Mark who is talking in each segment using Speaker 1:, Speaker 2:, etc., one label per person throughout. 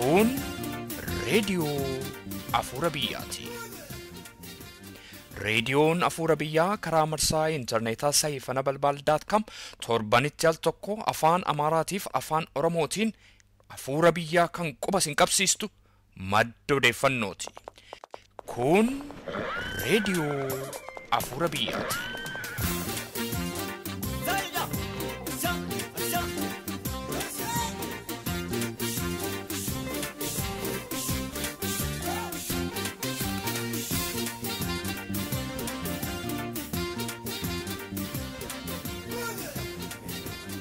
Speaker 1: Kun reediyoo Afuura Biyyaati. Reediyoon Afuura Biyyaa karaa marsaa intarneetaa saayifana balbaal daat kam torbanitti al tokko afaan Amaaraatiif afaan Oromootiin Afuura Biyyaa kan quba sin qabsiistu madda odeeffannooti. Kun reediyoo Afuura Biyyaati.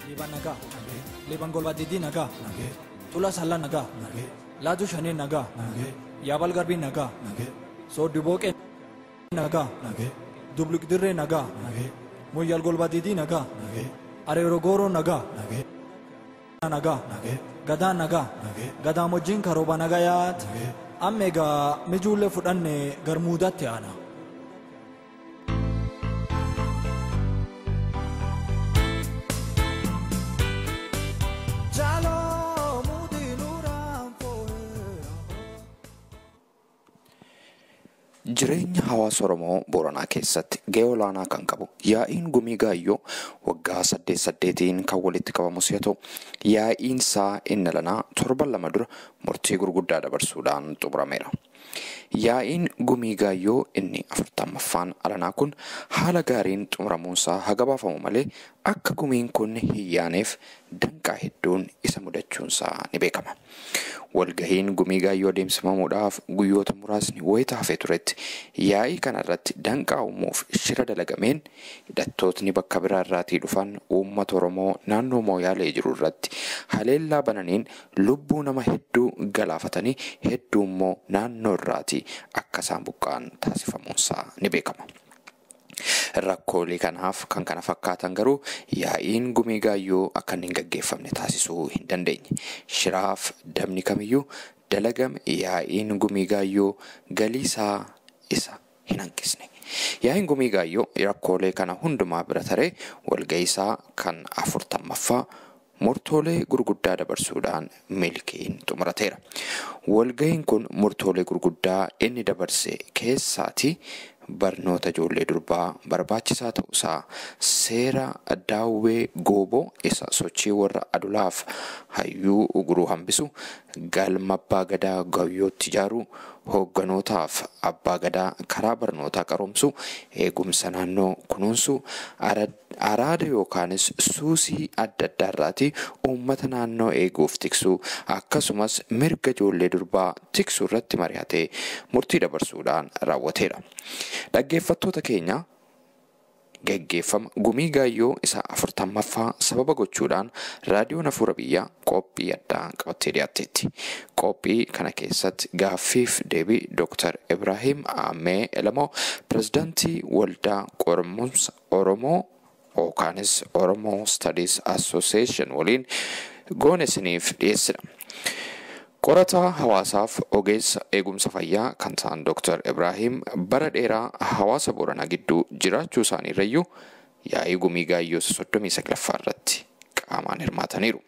Speaker 2: Liban nagaa, Liban golba didi nagaa, Tula salla nagaa, Laaju shanii nagaa, Yaabal garbii nagaa, Sooddi booqee nagaa, Dubluq dirree nagaa, Muyyal golba didi nagaa, Areero gooroo nagaa, nagaa, Gadaa nagaa, Gadaamojjiin karooba nagayaat, amma egaa mijuullee fudhanne garmuudatti aana.
Speaker 3: Jireenya hawaasa Oromoo Booranaa keessatti gahee olaanaa kan qabu yaa'iin gumii gaayyoo waggaa saddeet saddeetiin kan walitti qabamus yoo ta'u, yaa'iin isaa inni alanaa torban 2 dura murtii gurguddaa dabarsuudhaan xumurameera. Yaa'iin gumii gaayyoo inni 40ffaan alanaa kun haala gaariin xumuramuunsaa haga baafamu malee akka gumiin kun hin yaaneef danqaa hedduun isa mudachuunsaa ni beekama. Walgahiin gumii gaayyoo adeemsifamuudhaaf guyyoota muraasni wayita hafee turetti yaa'ii kanarratti danqaa uumuuf shira dalagameen hidhattootni bakka biraa irraatii dhufan uummata Oromoo naannoo Mooyaalee jiru irratti haleellaa bananiin lubbuu nama hedduu galaafatanii hedduu immoo naannoo irraatii akka isaan buqqa'an taasifamuunsaa ni beekama. Rakkoolee kanaaf kan kana fakkaatan garuu yaa'iin gumii gaayyoo akka inni hin gaggeeffamne taasisuu hin dandeenye. Shiraaf dabni kamiyyuu dalagame yaa'iin gumii gaayyoo galii isaa isa hin hanqisne. Yaa'iin gumii gaayyoo rakkoolee kana hundumaa bira taree walgahii isaa kan 40ffaa murtoolee gurguddaa dabarsuudhaan milkiin xumurateera. Walgahiin kun murtoolee gurguddaa inni dabarse keessaati barnoota ijoollee durbaa barbaachisaa ta'uusaa, seera daawwee gooboo isa sochii warra adulaaf hayyuu uguruu hambisu, galma abbaa gadaa gayyootti ijaaruu, hoogganootaaf abbaa gadaa karaa barnootaa qaroomsuu, eegumsa naannoo kunuunsuu, araada yookaanis suusii adda addaa irraatii uummata naannoo eeguuf tiksuu, akkasumas mirga ijoollee durbaa tiksuu irratti mari'atee murtii dabarsuudhaan raawwateera. Dhaggeeffattoota keenya, gaggeeffama gumii gaayyoo isa 40ffaa sababa gochuudhaan raadiyoon Afuura Biyyaa qophii addaa qabattee dhiyaatteetti. Qophii kana keessatti gaaffiif deebii Dr. Ibrahim Amee Elamoo, pirezidaantii Waldaa Qorumsa Oromoo yookaanis Oromoo Studies Association waliin goone isiniif dhiyeessina. Qorataa hawaasaaf ogeessa eegumsa fayyaa kan ta'an Dr. Ibrahim bara dheeraa hawaasa Booranaa gidduu jiraachuu isaaniirrayyuu yaa'ii gumii gaayyoo 39ffaa irratti qaamaan hirmaataniiru.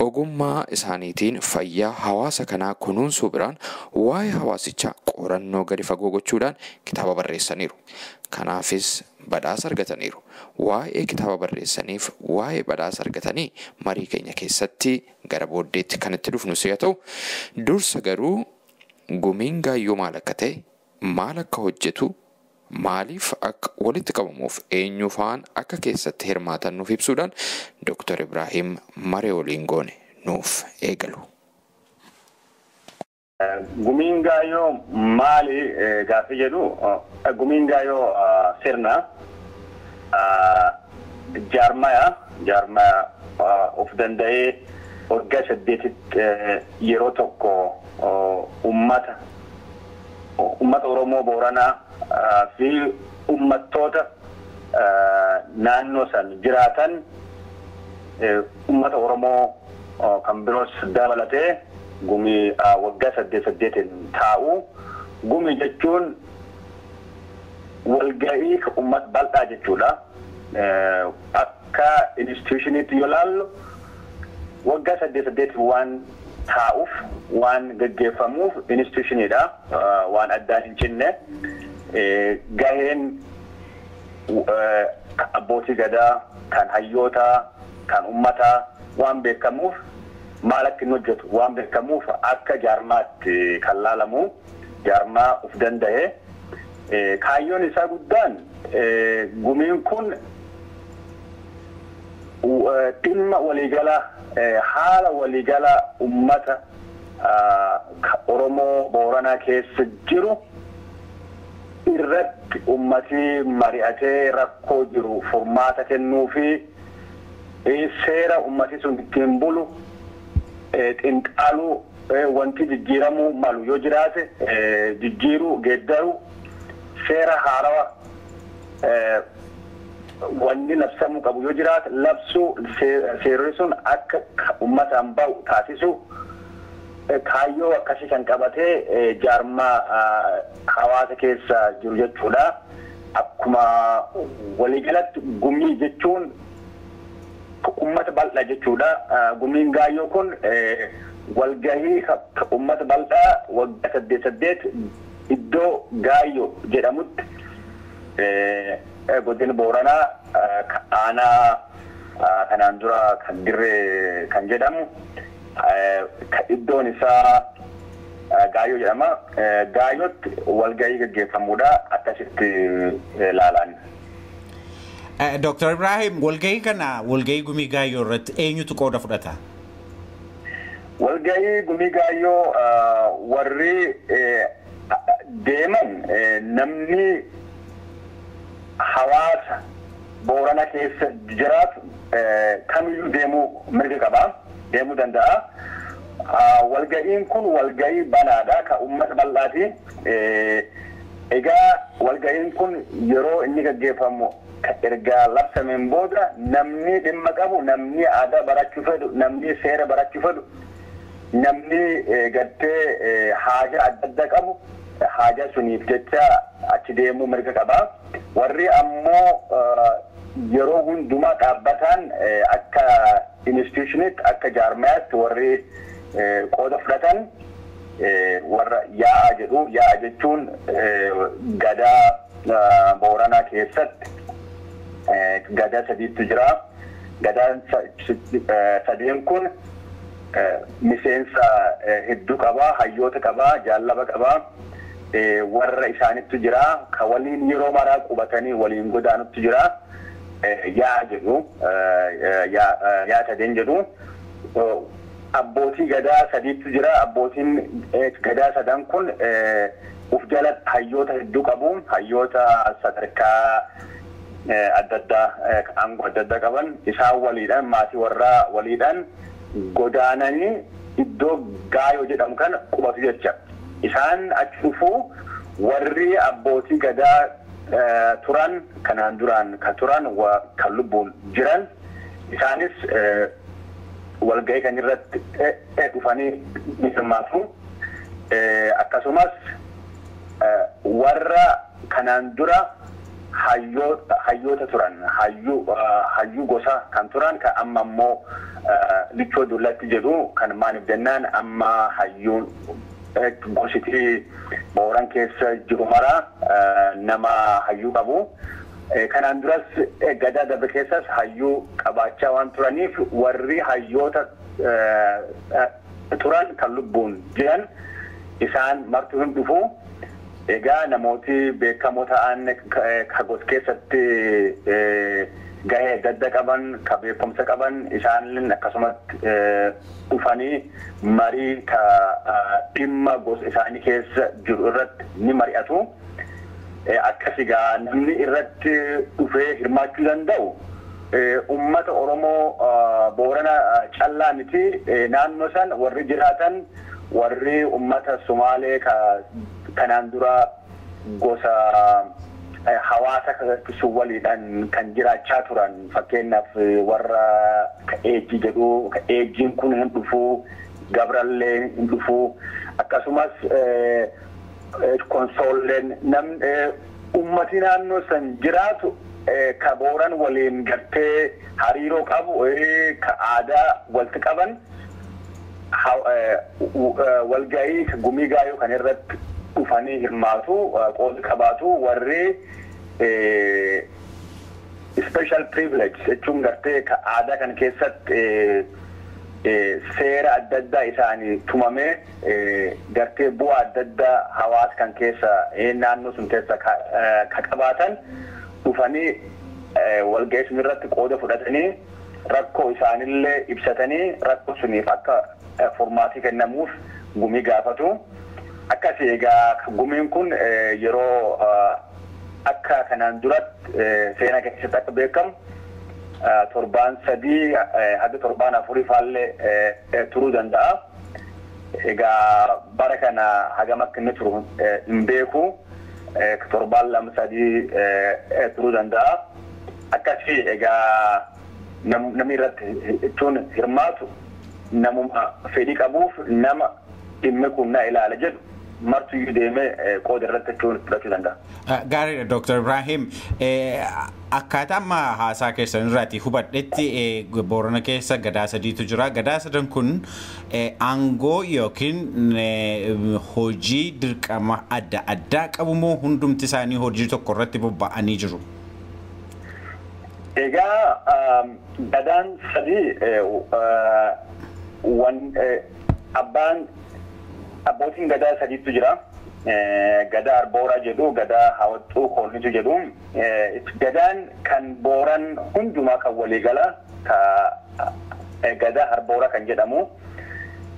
Speaker 3: Ogummaa isaaniitiin fayyaa hawaasa kanaa kunuunsuu biraan waa'ee hawaasichaa qorannoo gadi fagoo gochuudhaan kitaaba barreessaniiru. Kanaafis badhaasa argataniiru. Waa'ee kitaaba barreessaniif waa'ee badhaasa argatanii marii keenya keessatti gara booddeetti kan itti dhufnu si'a ta'u, dursa garuu gumiin gaayyoo maal akka ta'e, maal akka hojjetu, maaliif akka walitti qabamuuf eenyu fa'aan akka keessatti hirmaatan nuuf ibsuudhaan Dr. Ibrahim maree waliin goone nuuf eegalu.
Speaker 4: Gumiin gaayyoo maali gaaffii jedhu, gumiin gaayyoo sirna jaarmaya of danda'ee waggaa 8tti yeroo tokko uummata Oromoo Booranaa fi uummattoota naannoo san jiraatan, uummata Oromoo kan biroos dabalatee gumii waggaa 8 8iin taa'u. Gumii jechuun walga'ii uummata bal'aa jechuudha. Akka institutioniitti yoo ilaallu waggaa 8 8 waan taa'uuf waan gaggeeffamuuf institutionidha. Waan addaan hin cinne gaheen abbootii gadaa kan hayyootaa kan ummataa waan beekamuuf maal akka inni hojjetu waan beekamuuf akka jaarmaatti kan laalamu jaarmaa of danda'e. Kaayyoon isaa guddaan gumiin kun dhimma waliigala haala waliigala ummata Oromoo Booranaa keessa jiru irratti ummati mari'atee rakkoo jiru furmaata kennuu fi seera ummati sun ittiin bulu xinxaaluu wanti jijjiiramuu malu yoo jiraate jijjiiruu geeddaruu seera haarawa wanni labsamuu qabu yoo jiraate labsuu seerri sun akka ummataan bahu taasisu kaayyoo akkasii kan qabatee jaarmaa hawaasa keessa jiru jechuudha. Akkuma waliigalatti gumii jechuun ummata bal'aa jechuudha. Gumiin gaayyoo kun walgahii ummata bal'aa waggaa 8 iddoo gaayyoo jedhamutti godina Booranaa aanaa kanaan dura kan dirree kan jedhamu iddoon isaa gaayyoo jedhama. Gaayyootti walgahii gaggeeffamudha akkasitti ilaalan.
Speaker 5: Dr. Ibrahim, walgahii kana walgahii gumii gaayyoo irratti eenyutu qooda fudhata?
Speaker 4: Walgahii gumii gaayyoo warri deeman namni hawaasa Boorana keessa jiraatu kamiyyuu deemuu mirga qaba, deemuu danda'a. Walga'iin kun walga'ii banaadha, kan uummata bal'aati. Egaa walga'iin kun yeroo inni gaggeeffamu erga labsameen booda namni dhimma qabu, namni aadaa barachuu fedhu, namni seera barachuu fedhu, namni gartee haajaa adda addaa qabu haajaa suniif jecha achi deemuu mirga qaba. Warri ammoo yeroo hundumaa dhaabbataan akka institutionitti akka jaarmayaatti warri qooda fudhatan warra yaa'a jedhu. Yaa'a jechuun gadaa Booranaa keessatti gadaa sadiitu jira. Gadaan sadeen kun miseensa hedduu qaba, hayyoota qaba, jaallaba qaba. Warra isaanittu jira. Ka waliin yeroo maraa qubatanii waliin godaanuttu jira. Yaa'a jedhu, yaa'a sadeen jedhu. Abbootii gadaa sadiitu jira. Abbootiin gadaa sadan kun uf jalatti hayyoota hedduu qabu. Hayyoota sadarkaa adda addaa aangoo adda addaa qaban isaan waliidhaan maatii warraa waliidhaan godaananii iddoo gaayoo jedhamu kana qubatu jecha. Isaan achi dhufuu warri abbootii gadaa turan kanaan duraan kan turan kan lubbuun jiran isaanis walgahii kan irratti dhufanii ni hirmaatu. Akkasumas warra kanaan dura hayyoota turan hayyuu gosa kan turan kan amma ammoo lichoo dullatti jedhu kan maaliif jennaan amma hayyuun gositii Booran keessa jiru mara nama hayyuu qabu. Kanaan duras gadaa darbe keessas hayyuu qabaachaa waan turaniif warri hayyoota turan kan lubbuun jiran isaan martuu hin dhufu. Egaa namooti beekamoo ta'an ka gos keessatti gahee adda addaa qaban, ka beekumsa qaban isaan akkasumatti dhufanii marii ka dhimma gosa isaanii keessa jiru irratti ni mari'atu. Akkas egaa namni irratti dhufee hirmaachuu danda'u ummata Oromoo Boorana callaa miti naannoo san warri jiraatan warri ummata Sumaalee kanaan dura gosa hawaasa sun waliidhaan kan jiraachaa turan fakkeenyaaf warra eejjii jedhu eejjiin kun hin dhufu, gabrallee hin dhufu, akkasumas konsoolleen namni ummati naannoo san jiraatu ka Booran waliin gartee hariiroo qabu ka aadaa walitti qaban Walgahii Gumii Gaayoo kan irratti dhufanii hirmaatu, qooda qabaatu, warri special privilege jechuun gartee aadaa kan keessatti seera adda addaa isaanii tumamee gartee bu'aa adda addaa hawaasa kan keessa, naannoo sun keessa ka qabaatan dhufanii walgahii sun irratti qooda fudhatanii, rakkoo isaanillee ibsatanii, rakkoo suniif akka furmaatii kennamuuf gumii gaafatu. Akkasii egaa gumiin kun yeroo akka kanaan duratti seenaa keessatti akka beekamu torbaan 3 haga torbaan 4 faallee turuu danda'a. Egaa bara kana hagam akka inni turu hin beeku. Torbaan 2 3 turuu danda'a. Akkasii egaa namni irratti jechuun hirmaatu namuma fedhii qabuuf, nama dhimmi kun na ilaala jedhu martuyyuu deemee qooda irratti jechuun fudhachuu danda'a.
Speaker 5: Gaariidha, Dr. Ibrahim. Akkaataa amma haasaa keessan irraati hubadhetti Boorana keessa gadaa sadiitu jira. Gadaa sadan kun aangoo yookiin hojii dirqama adda addaa qabu moo hundumti isaanii hojii tokko irratti bobba'anii jiru?
Speaker 4: Egaa gadaan sadii abbaan abbootiin gadaa sadiitu jira. Gadaa Arbooraa jedhu, gadaa Hawaxxuu Koonnitu jedhu. Gadaan kan Booran hundumaa kan waliigala ka gadaa Arbooraa kan jedhamu,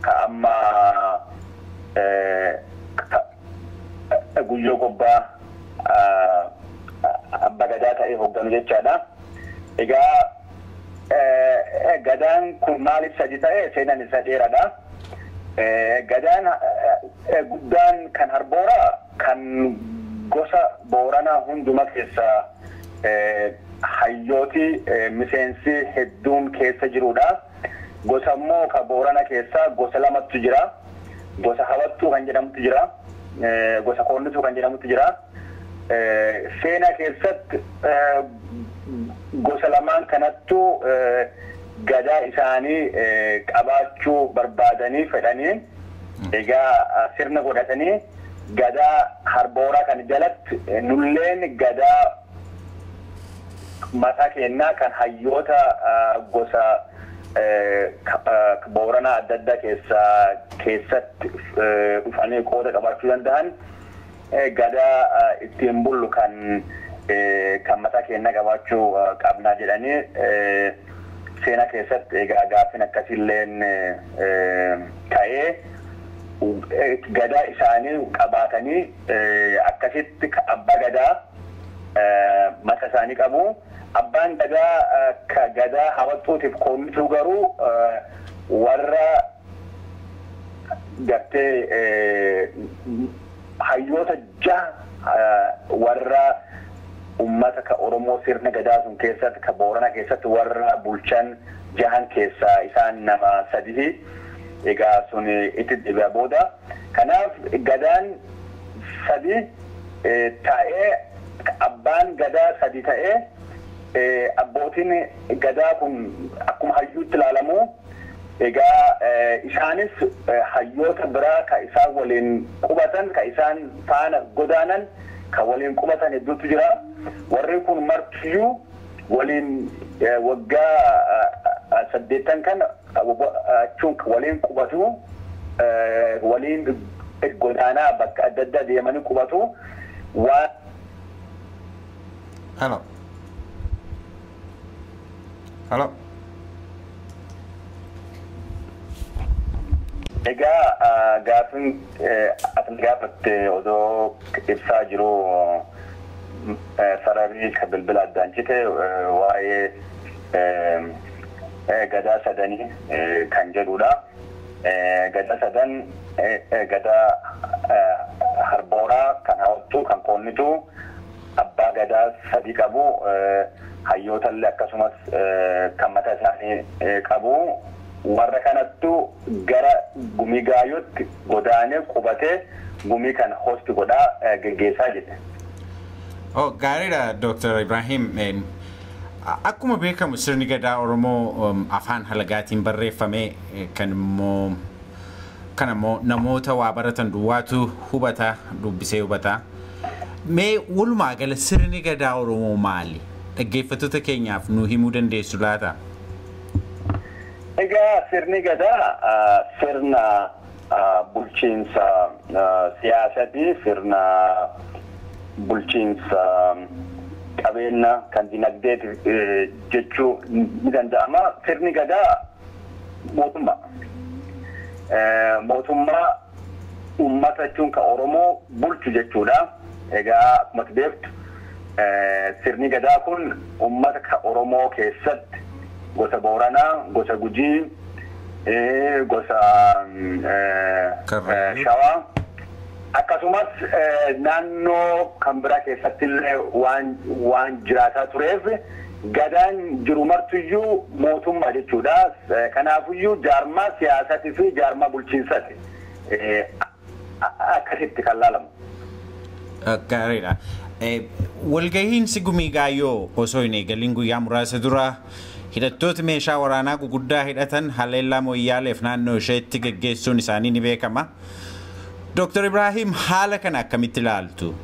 Speaker 4: ka amma Guyyoo Gobbaa abba gadaa ta'ee hoogganu jechaadha. Egaa gadaan kun maaliif sadi ta'e, seenaan isaa dheeraadha. Gadaan guddaan kan Arbooraa kan gosa Booranaa hunduma keessa hayyooti miseensi hedduun keessa jirudha. Gosa immoo ka Boorana keessa gosa lamatu jira. Gosa Hawattuu kan jedhamutu jira. Gosa Koonnituu kan jedhamutu jira. Seenaa keessatti gosa lamaan kanattu gadaa isaanii qabaachuu barbaadanii fedhanii, egaa sirna godhatanii gadaa Harbooraa kan jalatti nulleen gadaa mataa keenyaa kan hayyoota gosa Booranaa adda addaa keessatti dhufanii qooda qabaachuu danda'an, gadaa ittiin bullu kan mataa keenyaa qabaachuu qabnaa jedhanii, seenaa keessatti egaa gaaffiin akkasiilleen ka'ee gadaa isaanii qabaatanii akkasitti abbaa gadaa mata isaanii qabu. Abbaan gadaa ka gadaa Hawattuutiif Koonnituu garuu warra gartee hayyoota jaha, warra ummata ka Oromoo sirna gadaa sun keessatti, ka Boorana keessatti warra bulchan jahan keessaa isaan nama sadihi. Egaa sun itti dhiba booda. Kanaaf gadaan sadi ta'ee, abbaan gadaa sadi ta'ee, abbootiin gadaa kun akkuma hayyuutti ilaalamu. Egaa isaanis hayyoota biraa ka isaan waliin qubatan, ka isaan faana godaanan, ka waliin qubatan hedduutu jira. Warri kun martiyyuu waliin waggaa 80 kan jechuun waliin qubatu, waliin godaanaa bakka adda addaa deemanii qubatu waan.
Speaker 5: Hello. Hello.
Speaker 4: Egaa gaafin ati gaafatte odoo ibsaa jiru sararii ka bilbila addaan cite, waa'ee gadaa sadanii kan jedhudha. Gadaa sadan, gadaa Harbooraa, kan Hawattuu, kan Koonnituu, abbaa gadaa sadi qabu, hayyootallee akkasumas kan mataa isaanii qabu. Warra kanattu gara Gumii Gaayootti godaanee qubatee gumii kana host godhaa geggeessaa jedhe.
Speaker 5: Oh, gaariidha, Dr. Ibrahim. Akkuma beekamu sirni gadaa Oromoo afaan halagaatiin barreeffame, kan immoo Kan ammoo namoota waa baratan duwwaatu hubata, dubbisee hubata. Mee walumaa gala sirni gadaa Oromoo maali? Dhaggeeffattoota keenyaaf nu himuu dandeessu laata?
Speaker 4: Egaa sirni gadaa sirna bulchiinsa siyaasaati, sirna bulchiinsa qabeenya kan dinagdeeti jechuu ni danda'ama. Sirni gadaa mootummaa. Mootummaa uummata jechuun kan Oromoo bulchu jechuudha. Egaa akkuma beektu sirni gadaa kun uummata kan Oromoo keessatti gosa Booranaa, gosa Gujii, gosa Shawaa akkasumas naannoo kan biraa keessatti illee waan jiraataa tureef gadaan jiru martuyyuu mootummaa jechuudha. Kanaafuyyuu jaarmaa siyaasatii fi jaarmaa bulchiinsaati. Akkasitti kan laalamu.
Speaker 5: Gaariidha. Walgahiinsi gumii gaayyoo osoo hin eegalin guyyaa muraasa dura hidhattoota meeshaa waraanaa guguddaa hidhatan haleellaa Mooyyaaleef naannoo isheetti geggeessuun isaanii ni beekama. Dr. Ibrahim, haala kana akkamitti ilaaltu?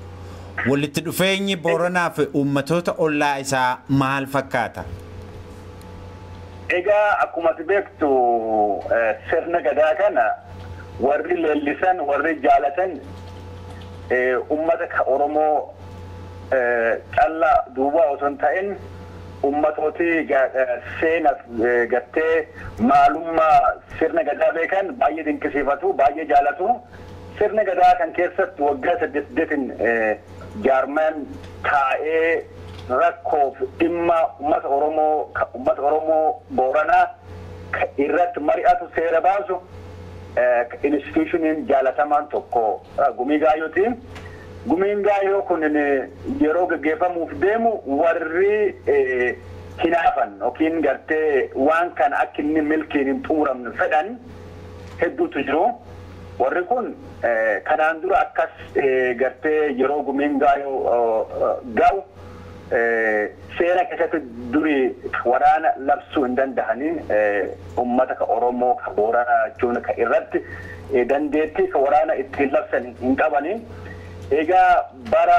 Speaker 5: Walitti dhufeenyi Booranaa fi uummatoota ollaa isaa maal fakkaata?
Speaker 4: Egaa akkuma ati beektu sirna gadaa kana warri leellisan, warri jaalatan uummata Oromoo callaa duuba osoo hin ta'in ummatooti seenaaf gartee maalummaa sirna gadaa beekan baay'ee dinqisiifatu, baay'ee jaalatu. Sirna gadaa kan keessatti waggaa 8 jaarmaan taa'ee rakkoof dhimma uummata Oromoo Booranaa irratti mari'atu, seera baasu, institutioniin jaalatamaan tokko gumii gaayyooti. Gumiin gaayyoo kun yeroo gaggeeffamuuf deemu warri hinaafan yookiin gartee waan kana akka inni milkiin hin xumuramne fedhan hedduutu jiru. Warri kun kanaan dura akkas gartee yeroo gumiin gaayyoo ga'u seera keessatti durii waraana labsuu hin danda'anii uummata ka Oromoo ka Booranaa jechuun ka irratti dandeettii ka waraana ittiin labsan hin qabanii. Egaa bara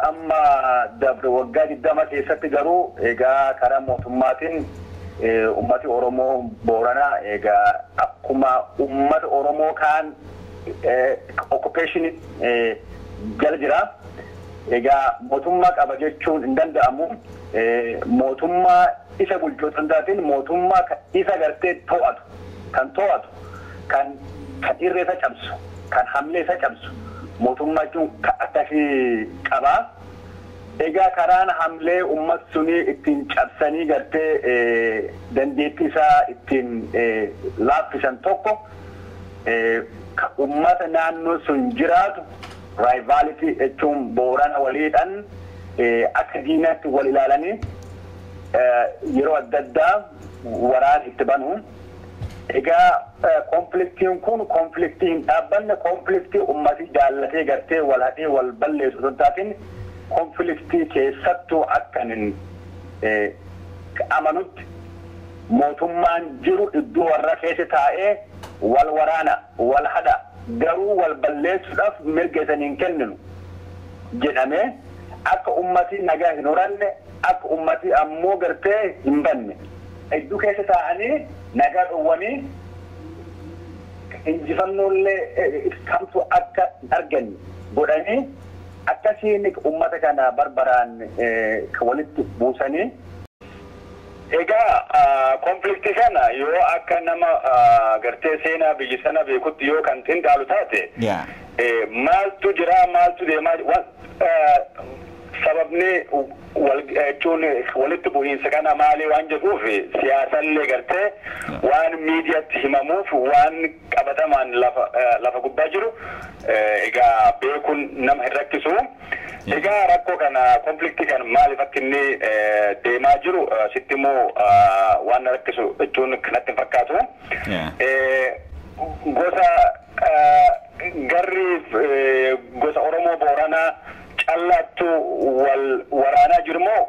Speaker 4: amma dabre waggaa 20 keessatti garuu egaa karaa mootummaatiin uummati Oromoo Booranaa egaa akkuma uummata Oromoo kaan occupation jala jira. Egaa mootummaa qaba jechuun hin danda'amu. Mootummaa isa bulchuu danda'atiin mootummaa isa gartee to'atu, kan to'atu, kan irree isa cabsu, kan hamlee isa cabsu mootummaa jechuun akkasii qabaa. Egaa karaan hamlee uummata sunii ittiin cabsanii gartee dandeettii isaa ittiin laaffisan tokko uummata naannoo sun jiraatu rivality jechuun Boorana waliidhaan akka diinaatti wal ilaalanii yeroo adda addaa waraana itti banu. Egaa konfliktiin kun konfliktii hin dhaabbanne, konfliktii uummati jaallatee gartee wal hadhee wal balleessu osoo hin taatin konfliktii keessattuu akka hin amanutti mootummaan jiru iddoo warra keessa taa'ee wal waraana, wal hadha, garuu wal balleessuudhaaf mirga isanii hin kenninu jedhamee akka ummati nagaa hin horanne, akka ummati ammoo gartee hin banne iddoo keessa taa'anii nagaa dhowwanii injifannoollee kamtu akka hin arganne godhanii akkasiin ummata kana barbaraan walitti buusanii. Egaa konfliktii kana yoo akka nama gartee seenaa biyya sana beekutti yoo kan xinxaalu taate maaltu jira, maaltu deemaa, sababni jechuun walitti bu'iinsa kana maali waan jedhuuf siyaasallee gartee waan miidiyaatti himamuuf waan qabatamaan lafa gubbaa jiru egaa beekuun nama hin rakkisu. Egaa rakkoo kana konfliktii kana maaliif akka inni deemaa jiru sitti immoo waan na rakkisu jechuun kanatti hin fakkaatu. Gosa garri gosa Oromoo Booranaa callaattu wal waraanaa jiru moo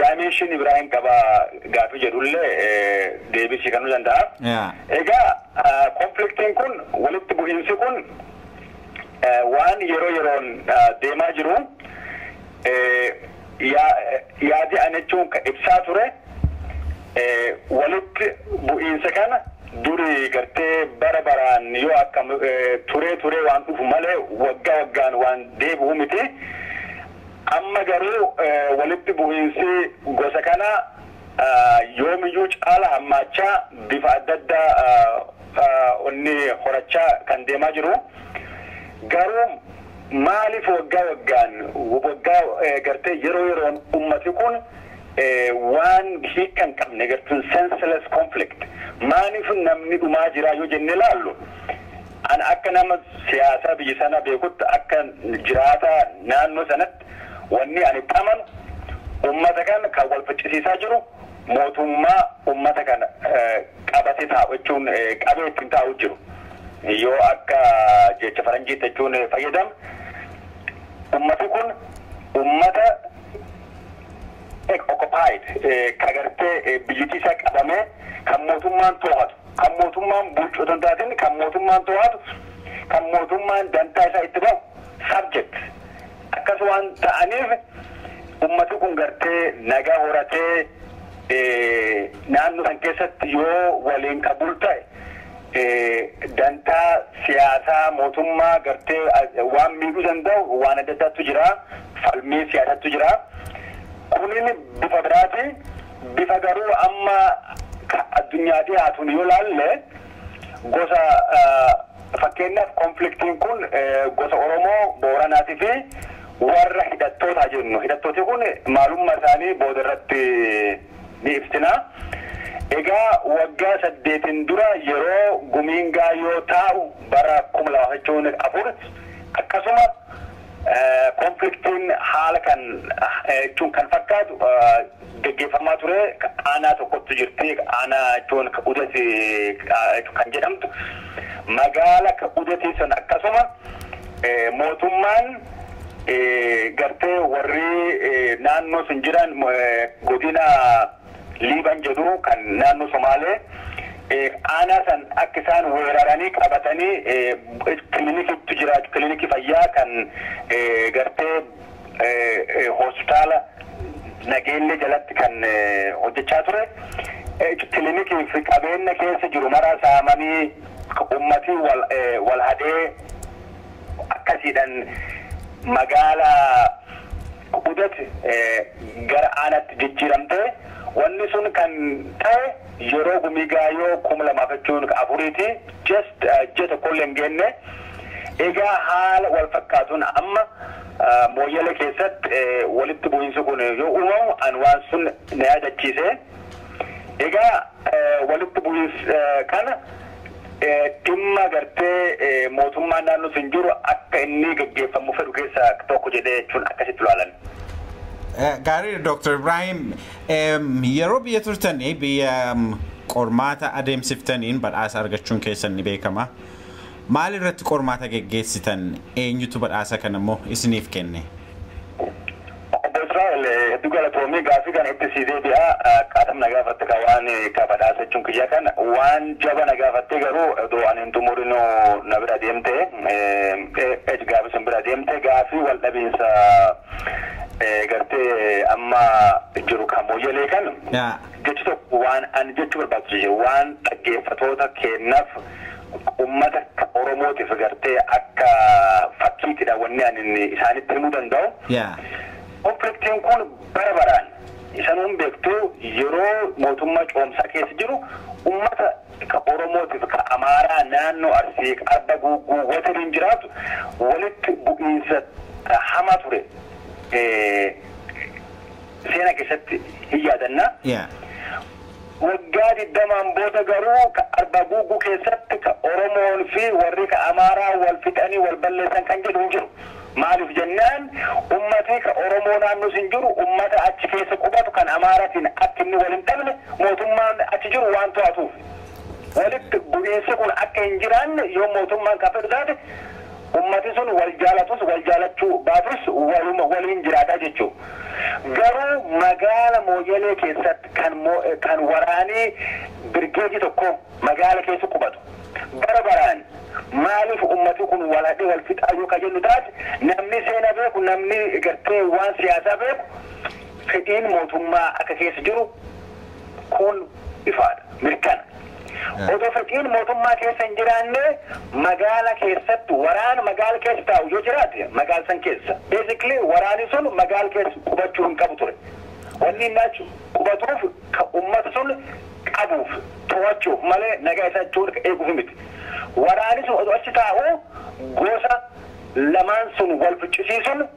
Speaker 4: dimension Ibrahim qaba gaafii jedhullee deebisii kennuu danda'a. Egaa Konfliktiin kun, walitti bu'iinsi kun waan yeroo yeroon deemaa jiru, yaadi ani jechuun ka ibsaa ture, walitti bu'iinsa kana duri gartee bara baraan yoo akkam turee turee waan dhufu malee waggaa waggaan waan deebi'u miti. Amma garuu walitti bu'iinsi gosa kana yoomiyyuu caala hammaachaa, bifa adda addaa inni horachaa kan deemaa jiru. Garuu maaliif waggaa waggaan, waggaa gartee yeroo yeroon ummati kun waan hiika hin qabne gartuun senseless conflict maaliif namni dhumaa jira yoo jennee laallu, an akka nama siyaasaa biyya sana beekutti, akka jiraata naannoo sanatti, wanni ani amanu ummata kana kan wal ficcisiisaa jiru mootummaa ummata kana qabatee taa'u jechuun qabee ittiin taa'u jiru. Yoo akka jecha faranjiitti jechuun fayyadamu, ummati kun ummata occupied ka gartee biyyattii isaa qabamee kan mootummaan to'atu, kan mootummaan bulchu otoo hin taatin kan mootummaan to'atu, kan mootummaan dantaa isaa itti bahu subject akkas waan ta'aniif, ummati kun gartee nagaa horatee naannoo san keessatti yoo waliin qabul ta'e, dantaa siyaasaa mootummaa gartee waan miidhuu danda'u waan adda addaatu jira, falmii siyaasatu jira. Kunin bifa biraati. Bifa garuu amma addunyaa dhiyaatuun yoo laalle, gosa fakkeenyaaf konfliktiin kun gosa Oromoo Booranaatii fi warra hidhattootaa jennu. Hidhattooti kun maalummaa isaanii booda irratti ni ibsina. Egaa waggaa 8n dura yeroo gumiin Gaayyoo taa'u bara 2004 akkasuma konfliktiin haala kan jechuun kan fakkaatu geggeeffamaa ture. Aanaa tokkotu jirti, aanaa jechuun Udati kan jedhamtu, magaala Udatii sun akkasuma mootummaan gartee warri naannoo sun jiran godina Liiban jedhu kan naannoo Somaalee aanaa san akka isaan weeraranii qabatanii, kilinikiitu jira, kilinikii fayyaa kan gartee hospitaala Nageellee jalatti kan hojjechaa ture. Kilinikii fi qabeenya keessa jiru mara saamanii, ummatii wal hadee akkasiidhaan magaalaa Udat gara aanaatti jijjiiramte. Wanni sun kan ta'e yeroo gumii Gaayoo 2004ti, just ji'a tokkollee hin geenne. Egaa haala wal fakkaatuun amma Mooyyale keessatti walitti bu'iinsi kun yoo uumamu an waan sun na yaadachiise. Egaa walitti bu'iinsa kana dhimma gartee mootummaan naannoo sun jiru akka inni gaggeeffamu fedhu keessaa tokko jedhee jechuun akkasitti ilaalan.
Speaker 5: Gaarii, Dr. Ibrahim, yeroo biyya turtan biyya qormaata adeemsiftaniin badhaasa argachuun keessan ni beekama. Maal irratti qormaata geggeessitan? Eenyutu badhaasa kana immoo isiniif kenne?
Speaker 4: Obbo Israa'el, hedduu galatoomii. Gaafii kana itti sii deebi'a. Qaatam na gaafatte ka waan ka badhaasa jechuun kiyya kan waan jaba na gaafatte, garuu odoo ani hin xumurinuu na bira deemte, gaafii sun bira deemte. Gaafii wal dhabiinsa gartee amma jiru kan Mooyyalee kan jechi tokko waan ani jechuu barbaachisu jiru, waan dhaggeeffatoota kennaaf, ummata Oromootiif gartee akka fakkiitidha wanni ani isaanitti himuu danda'u. Konfliktiin kun bara baraan isanuun beektu, yeroo mootummaa coomsaa keessa jiru ummata ka Oromootiif ka Amaaraa naannoo Arsii, Arba Guuguu watariin jiraatu walitti bu'iinsa hamaa ture. Seenaa keessatti hin yaadanna. Waggaa 20n booda garuu ka Arba Guuguu keessatti ka Oromoon fi warri ka Amaaraa wal fixanii wal balleessan kan jedhu hin jiru. Maaliif jennaan, ummati ka Oromoo naannoo sin jiru ummata achi keessa qubatu kan Amaaraatiin akka inni wal hin dhabne mootummaan achi jiru waan to'atuuf. Walitti bu'iinsi kun akka hin jiraanne yoo mootummaan kan fedhu taate, ummati sun wal jaalatus wal jaalachuu baatus waluma waliin jiraataa jechuudha. Garuu magaala Mooyyalee keessatti kan waraanii birgeejii tokko magaala keessa qubatu. Bara baraan maaliif ummati kun wal hadhee wal fixaa yoo jennu taate, namni seenaa beeku, namni gartee waan siyaasaa beeku, fedhiin mootummaa akka keessa jiru kun ifaadha, mirkana. Otoo fedhiin mootummaa keessa hin jiraanne, magaala keessatti waraana magaala keessa taa'u yoo jiraate, magaala san keessa. Basically waraanni sun magaala keessa qubachuu hin qabu ture. Wanni inni achi qubatuuf ka ummata sun qabuuf, to'achuuf malee nagaa isaa jechuun eeguuf miti. Waraanni sun otoo achi taa'u gosa lamaan sun wal ficcisiisuun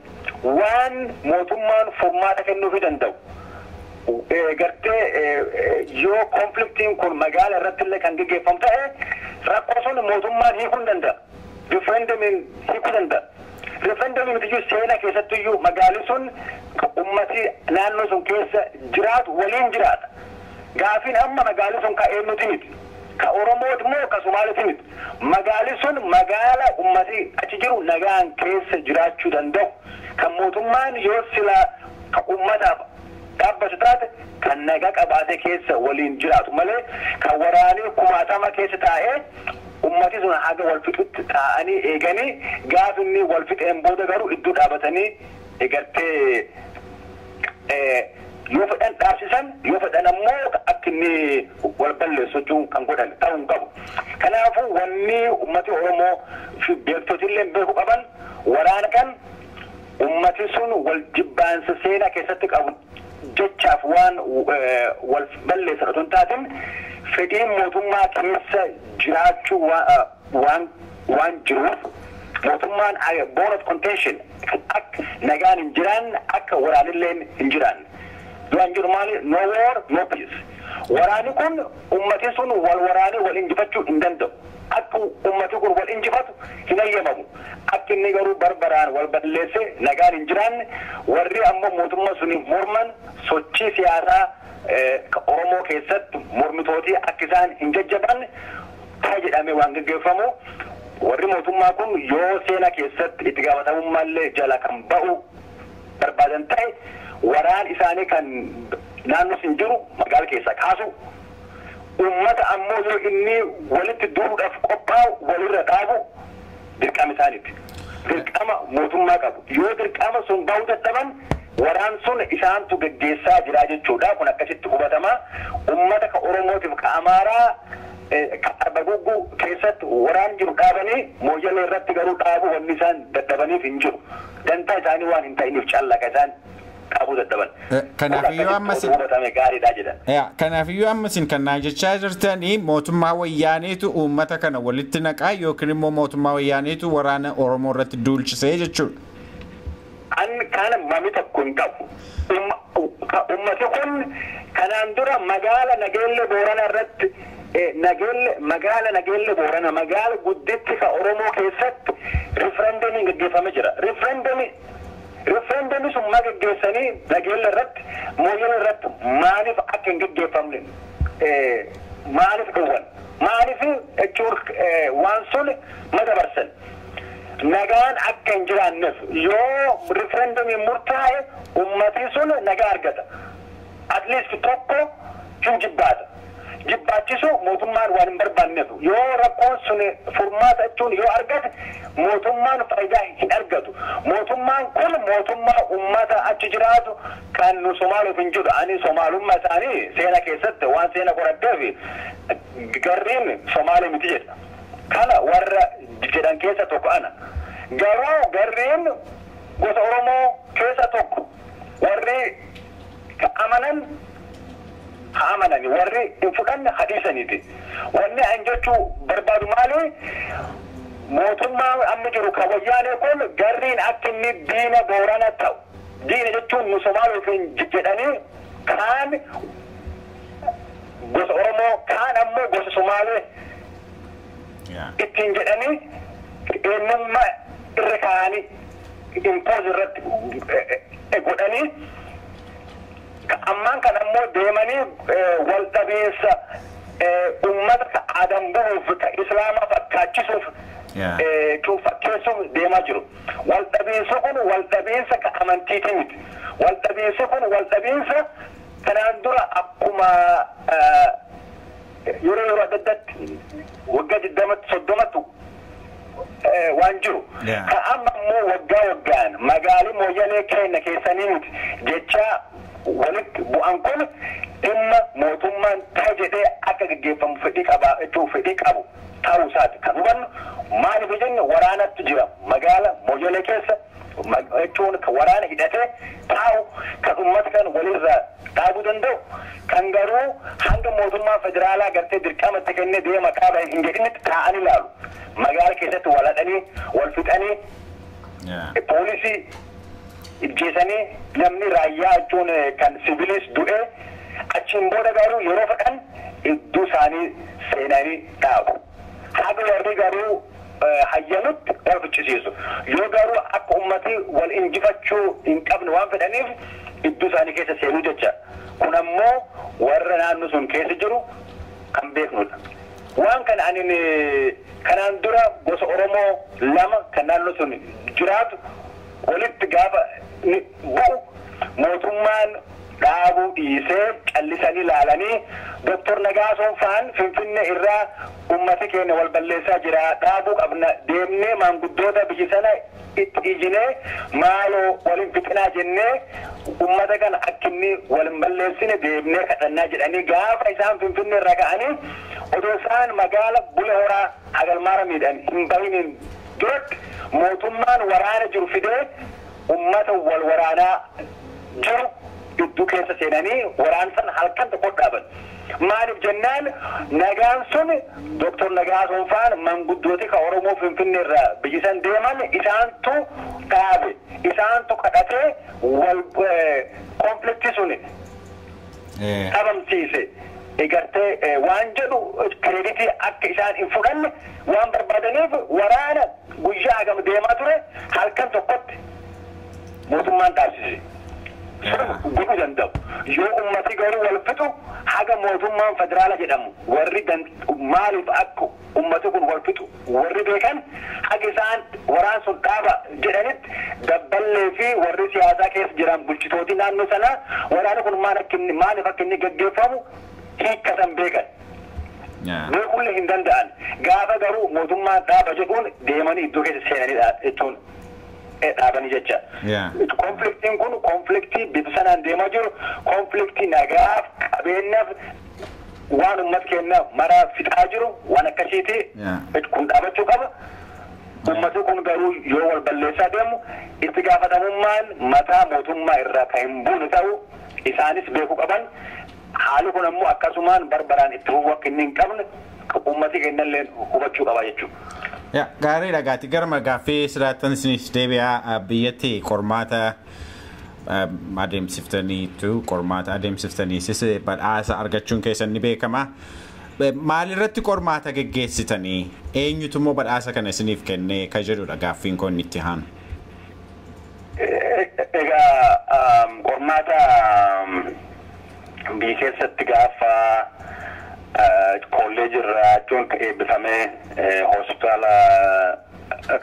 Speaker 4: waan mootummaan furmaata kennuufii danda'u. Gartee yoo conflictiin kun magaala irratti illee kan gaggeeffamu ta'e, rakkoo sun mootummaan hiikuu hin danda'a. Referendumiin hiikuu danda'a. Referendumiin iyyuu seenaa keessatti iyyuu magaalli sun ummati naannoo sun keessa jiraatu waliin jiraata. Gaafiin amma magaalli sun ka eenyuti miti. Ka Oromooti moo ka Somaaliiti miti. Magaalli sun magaala ummati achi jiru nagaan keessa jiraachuu danda'u. Kan mootummaan yoo sila ka ummataaf dhaabbatu taate, kan nagaa qabaatee keessa waliin jiraatu malee, kan waraanii kumaatama keessa taa'ee ummati sun haga wal fixutti taa'anii eeganii, gaaf inni wal fixeen booda garuu iddoo dhaabatanii gartee yoo fedhan dhaabsisan, yoo fedhan ammoo akka inni wal balleessu jechuun kan godhan ta'uu hin qabu. Kanaafuu wanni ummati Oromoo fi beektotillee beekuu qaban, waraana kan ummati sun wal jibbaansa seenaa keessatti qabu jechaaf waan wal balleessan otoo hin taatin, fedhiin mootummaa keessa jiraachuu waan jiruuf, mootummaan bone of contention akka nagaan hin jiraanne, akka waraanilleen hin jiraanne. Duraan jiru maali? No war, no peace. Waraanni kun ummati sun wal waraanee wal injifachuu hin danda'u. Akka ummati kun wal injifatu hin hayyamamu. Akka inni garuu barbaraan wal balleessee nagaan hin jiraanne, warri ammoo mootummaa suni morman sochii siyaasaa Oromoo keessatti mormitootii akka isaan hin jajjabanne ta'e jedhamee waan gaggeeffamu, warri mootummaa kun yoo seenaa keessatti itti gaafatamummaa jala kan ba'u barbaadan ta'e, waraan isaanii kan naannoo sun jiru magaala keessaa kaasu, ummata ammoo yoo inni walitti duudhaaf qophaa'u walirra dhaabu dirqama isaaniiti. Dirqama mootummaa qabu. Yoo dirqama sun ba'uu dadhaban, waraan sun isaantu gaggeessaa jira jechuudha. Kun akkasitti hubatama. Ummata ka Oromootiif ka Amaaraa ka Arbagugguu keessatti waraan jiru dhaabanii, Mooyyalee irratti garuu dhaabu wanni isaan dadhabaniif hin jiru. Dantaa isaanii waan hin ta'iniif callaqa isaan dhaabuu dadhaban.
Speaker 5: Kanaafiyyuu amma
Speaker 4: isin hubatame gaariidha jedhan.
Speaker 5: Kanaafiyyuu amma isin kan naa jechaa jirtanii, mootummaa wayyaaneetu uummata kana walitti naqaa yookiin immoo mootummaa wayyaaneetu waraana Oromoo irratti duulchisee jechuudha.
Speaker 4: An kana mami tokko hin qabu. Ummati kun kanaan dura magaala Nageelle Boorana irratti, Nageelle, magaala Nageelle Boorana, magaala gudditti ka Oromoo keessatti referendumiin gaggeeffamee jira. Referendumii sun maa gaggeessanii Nageelle irratti, Mooyyala irratti maaliif akka hin gaggeeffamne maaliif dhowwan, maaliif jechuun waan sun ma dabarsan? Nagaan akka hin jiraanneef. Yoo referendumiin murtaa'e, ummati sun nagaa argata. At least tokko hin jibbaata. Jibbaachisu mootummaan waan hin barbaanneef, yoo rakkoon sun furmaata jechuun yoo argate, mootummaan faayidaa hin argatu. Mootummaan kun mootummaa ummata achi jiraatu kan nu Somaaliif hin jiru. Ani Somaalummaa isaanii seena keessatti waan seena qoradheef, garriin Somaalee miti jedha. Kana warra jedhan keessa tokko ana. Garuu garriin gosa Oromoo keessa tokko. Warri amanan haa amanani, warri hin fudhanne haa dhiisaniiti. Wanni an jechuu barbaadu maali? Mootummaa amma jiru kan wayyaanee kun garriin akka inni diina Boorana ta'u. Diina jechuun nu Somaaliif hin jedhanii, kaan gosa Oromoo, kaan ammoo gosa Somaalee ittiin jedhanii, eenyummaa irra kaa'anii impose irratti godhanii, ammaan kan ammoo deemanii wal dhabiinsa ummata ka aadan bu'uuf, ka islaamaa fakkaachisuuf, fakkeessuuf deemaa jiru. Wal dhabiinsi kun wal dhabiinsa ka amantiiti miti. Wal dhabiinsi kun wal dhabiinsa kanaan dura akkuma Yeroo adda addaatti waggaa 20tti 30tti waan jiru. Ka amma immoo waggaa waggaan magaalii Mooyyalee keenya keessanii miti jecha walitti bu'an kun dhimma mootummaan ta'e jedhee akka gaggeeffamu fedhii qaba jechuun fedhii qabu ta'uu isaati kan hubannu. Maaliif jenne, waraanatu jira magaala Mooyyalee keessa jechuun kan waraana hidhatee taa'u, kan uummata kan walirraa dhaabuu danda'u, kan garuu hanga mootummaan federaalaa gartee dirqama itti kennee deema qaaba hin jedhinitti taa'anii ilaalu. Magaala keessatti wal hadhanii, wal fixanii, poolisii ijjeesanii, namni raayyaa jechuun kan siviilis du'ee, achiin booda garuu yeroo fedhan iddoo isaanii seenanii dhaabu. Haga warri garuu hayyamutti wal ficcisiisu. Yoo garuu akka ummati wal injifachuu hin qabne waan fedhaniif iddoo isaanii keessa seenuu jecha. Kun ammoo warra naannoo sun keessa jiru kan beeknudha. Waan kana ani kanaan dura gosa Oromoo lama kan naannoo sun jiraatu walitti gaafa bu'u mootummaan dhaabuu dhiisee callisanii ilaalanii, Doktor Nagaasoon faan Finfinnee irraa ummati keenya wal balleessaa jira, dhaabuu qabna, deemnee maanguddoota biyya sana itti ijinee maaloo waliin fixinaa jennee ummata kana akka inni wal hin balleessine deemnee kadhannaa jedhanii, gaafa isaan Finfinnee irraa ka'anii odoo isaan magaala Bule Horaa hagalmaara miidhan hin bahiniin duratti mootummaan waraana jiru fidee ummata wal waraanaa jiru gidduu keessa seenanii waraan san halkan tokko dhaaban. Maaliif jennaan, nagaan sun Doktor Nagaasoon faan manguddooti ka Oromoo Finfinnee irraa biyyi san deeman isaantu dhaabe, isaantu kadhatee wal konfliktii sun dhabamsiise. Egartee waan jedhu credit akka isaan hin fudhanne waan barbaadaniif waraana guyyaa hagam deemaa ture halkan tokkotti mootummaan dhaabsise. Godhuu danda'u. Yoo ummati garuu wal fixu haga mootummaan federaala jedhamu warri maaliif akka ummati kun wal fixu warri beekan haga isaan waraan sun dhaaba jedhanitti dabballee fi warri siyaasaa keessa jiran bulchitooti naannoo sanaa waraana kun maal akka inni maaliif akka inni gaggeeffamu hiikkatan beekan. Beekullee hin danda'an. Gaafa garuu mootummaan dhaaba jedhuun deemanii iddoo keessa seenanii jechuun dhaabanii jecha. Konfliktiin kun konfliktii bifa sanaan deemaa jiru, konfliktii nagaaf qabeenyaaf waan uummata keenya maraa fixaa jiru waan akkasiiti, kun dhaabachuu qaba. Uummati kun garuu yoo wal balleessaa deemu itti gaafatamummaan mataa mootummaa irraa kan hin buune ta'u isaanis beekuu qaban. Haalli kun ammoo akkasumaan barbaraan itti fufuu akka inni hin qabne uummati keenyallee hubachuu qaba jechuudha.
Speaker 5: Gaariidha gaati. Gara gaaffii siraattan isinis deebi'aa. Biyyatti qormaata adeemsiftaniitu, qormaata adeemsiftaniisis badhaasa argachuun keessan ni beekama. Maalirratti qormaata geggeessitanii, eenyutu immoo badhaasa kana isiniif kennee ka jedhudha gaaffiin koo inni itti aanu.
Speaker 4: Egaa qormaata biyya keessatti gaafa kolleejii irraa jechuun eebbifamee hospitaala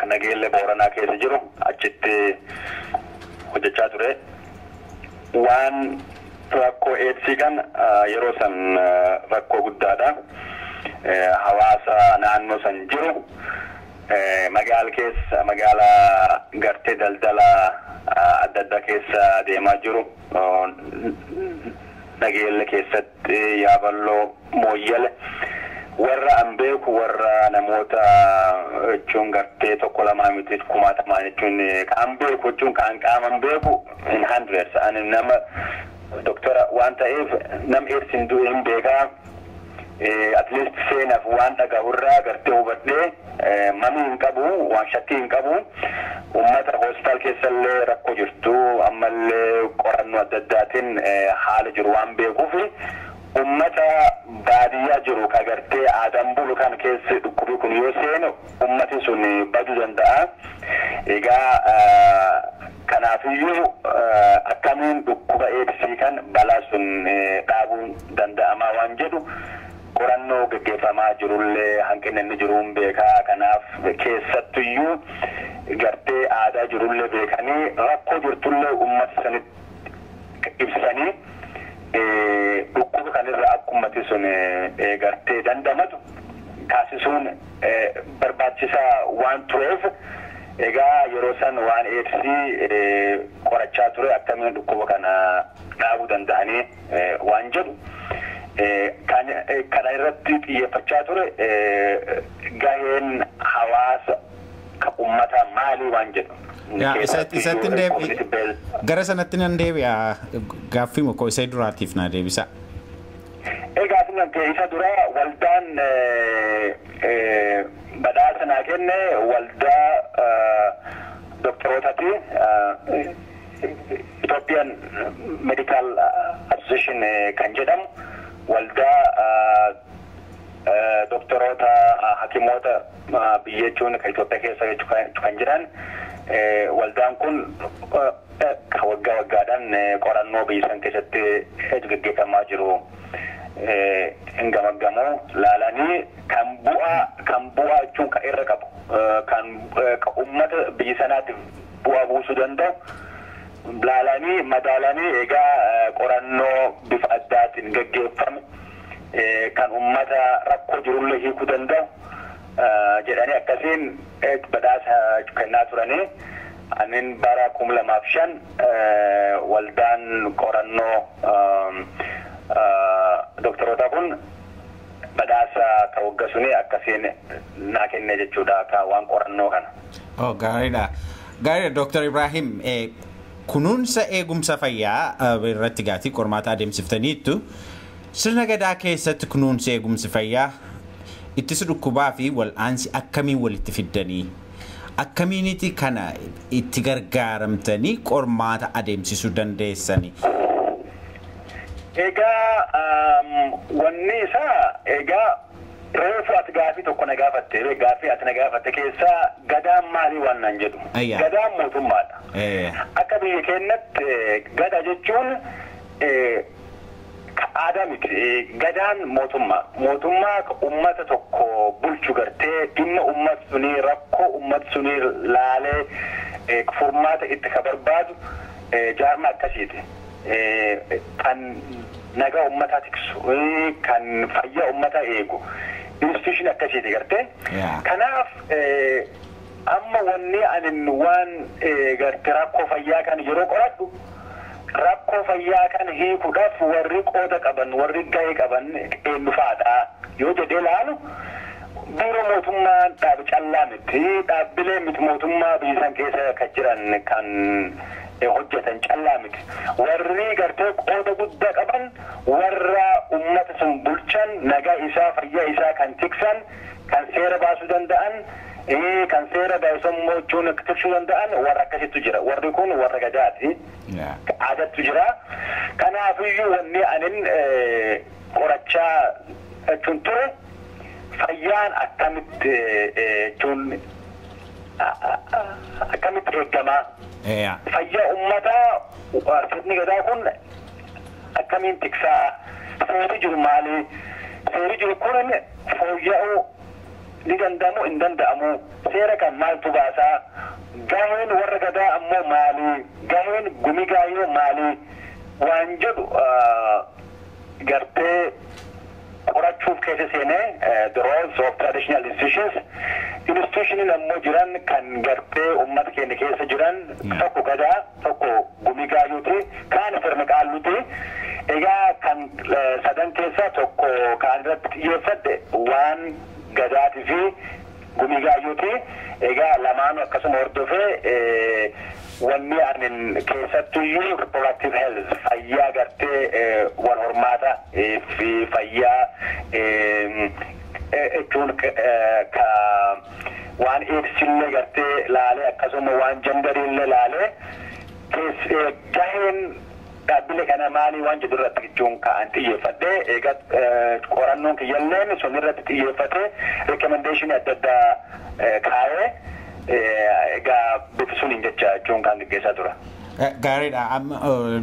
Speaker 4: Nageelle Booranaa keessa jiru achitti hojjechaa ture. Waan rakkoo eedsii kan yeroo san rakkoo guddaadha. Hawaasa naannoo san jiru magaala keessa, magaala gartee daldala adda addaa keessa deemaa jiru, Nageelle keessatti, Yaaballoo, Mooyyale, warra an beeku, warra namoota jechuun gartee tokko lamaa miti, kumaatamaan jechuun kan beeku, jechuun kan qaaman beeku in hundreds. Ani nama doktora waan ta'eef nam eedsiin du'e hin beekaa, at least seenaaf waan dhagahurraa gartee hubadhee mamii hin qabu, waan shakkii hin qabu. Ummata hospitaal keessallee rakkoo jirtu ammallee qorannoo adda addaatiin haala jiru waan beekuuf, ummata baadiyyaa jiru ka gartee aadaan bulu kan keessa dhukkubi kun yoo seenu ummati sun baduu danda'a. Egaa kanaafiyyuu akkamiin dhukkuba eedsii kan balaa sun dhaabuun danda'amaa waan jedhu qorannoo gaggeeffamaa jirullee hanqinni inni jiruun beekaa. Kanaaf keessattuyyuu gartee aadaa jirullee beekanii rakkoo jirtullee ummata sanitti ibsanii dhukkuba kanirra akka akka ummati sun gartee dandamatu taasisuun barbaachisaa waan tureef, egaa yeroo san waan eedsii qorachaa ture, akkamiin dhukkuba kana dhaabuu danda'anii waan jedhu kana irratti xiyyeeffachaa ture, gaheen hawaasa ka ummata maalii waan jedhu.
Speaker 5: Isatti gara sanatti nan deebi'a, gaaffii koo isa duraatiif na deebisa.
Speaker 4: Egaa isa dura waldaan badhaasa naa kenne waldaa doktorootati, Ethiopian Medical Association kan jedhamu, waldaa doktoroota hakimoota biyya jechuun kan Itoophiyaa keessa kan jiran. Waldaan kun waggaa waggaadhaan qorannoo biyya san keessatti gaggeeffamaa jiru hin gamaggamu laalanii kan bu'aa jechuun kan irra qabu, kan ummata biyya sanaatiif bu'aa buusuu danda'u laalanii madaalanii, egaa qorannoo bifa addaatiin gaggeeffame kan ummata rakkoo jirullee hiikuu danda'u jedhanii akkasiin badhaasa kennaa turanii. Anin bara 2005 waldaan qorannoo doktoroota kun badhaasa ka wagga suni akkasiin naa kenne jechuudha, ka waan qorannoo kana.
Speaker 5: Oh, gaariidha. Gaariidha, Dr. Ibrahim, kunuunsa eegumsa fayyaa irratti gaatii qormaata adeemsiftaniittu. Sirna gadaa keessatti kunuunsa eegumsi fayyaa, ittisa dhukkubaa fi wal'aansi akkamiin walitti fiddanii? Akkamiiniti kana itti gargaaramtanii qormaata adeemsisuu dandeessanii?
Speaker 4: Egaa wanni isaa, egaa reefu ati gaafii tokko na gaafatte, gaafii ati na gaafatte keessaa gadaan maalii waan nan jedhu. Gadaan mootummaadha. Akka biyya keenyatti gada jechuun aadaa miti. Gadaan mootummaa. Mootummaa ummata tokko bulchu, gartee dhimma ummata sunii, rakkoo ummata sunii laalee furmaata itti ka barbaadu jaarma akkasiiti. Kan nagaa ummataa tiksu, kan fayyaa ummataa eegu, institution akkasiiti gartee. Kanaaf amma wanni ani waan gartee rakkoo fayyaa kana yeroo qoradhu, rakkoo fayyaa kana hiikuudhaaf warri qooda qaban, warri gahee qaban eenyu fa'aadha yoo jedhee laalu, biiroo mootummaa dhaabi callaa miti, dhaabbilee miti mootummaa biyya san keessa kan jiran kan hojjetan callaa miti. Warri gartee qooda guddaa qaban warra ummata sun bulchan, nagaa isaa, fayyaa isaa kan tiksan, kan seera baasuu danda'an, kan seera baasummoo jechuun tiksuu danda'an warra akkasittu jira. Warri kun warra gadaati. Aadattu jira. Kanaafiyyuu wanni anin qorachaa jechuun ture fayyaan akkamitti jechuun akkamitti eegamaa? Fayyaa uummataa sirni gadaa kun akkamiin tiksaa? Seerri jiru maali? Seerri jiru kun fooyya'uu ni danda'amu, hin danda'amu? Seera kan maaltu baasaa? Gaheen warra gadaa ammoo maali? Gaheen gumii gaayyoo maali? Waan jedhu gartee qorachuuf keessa seenee, the roles of traditional institutions. Institutioniin ammoo jiran kan gartee uummata keenya keessa jiran tokko gadaa, tokko gumii gaayyuuti, kaan sirna qaalluuti. Egaa kan sadan keessaa tokko kan irratti xiyyeeffadhe waan gadaatii fi gumii gaayyuuti. Egaa lamaanuu akkasuma hordofee, wanni anin keessattuyyuu reproductive health, fayyaa gartee wal hormaata fi fayyaa jechuun ka waan eedsillee gartee laalee, akkasuma waan genderiillee laalee, gaheen dhaabbilee kana maalii waan jedhu irratti jechuun ka'an xiyyeeffadhee, egaa qorannoon kiyyalleen sun irratti xiyyeeffatee recommendation adda addaa kaa'ee, egaa bifa suniin jecha jechuun kan gaggeessaa tura.
Speaker 5: Gaariidha.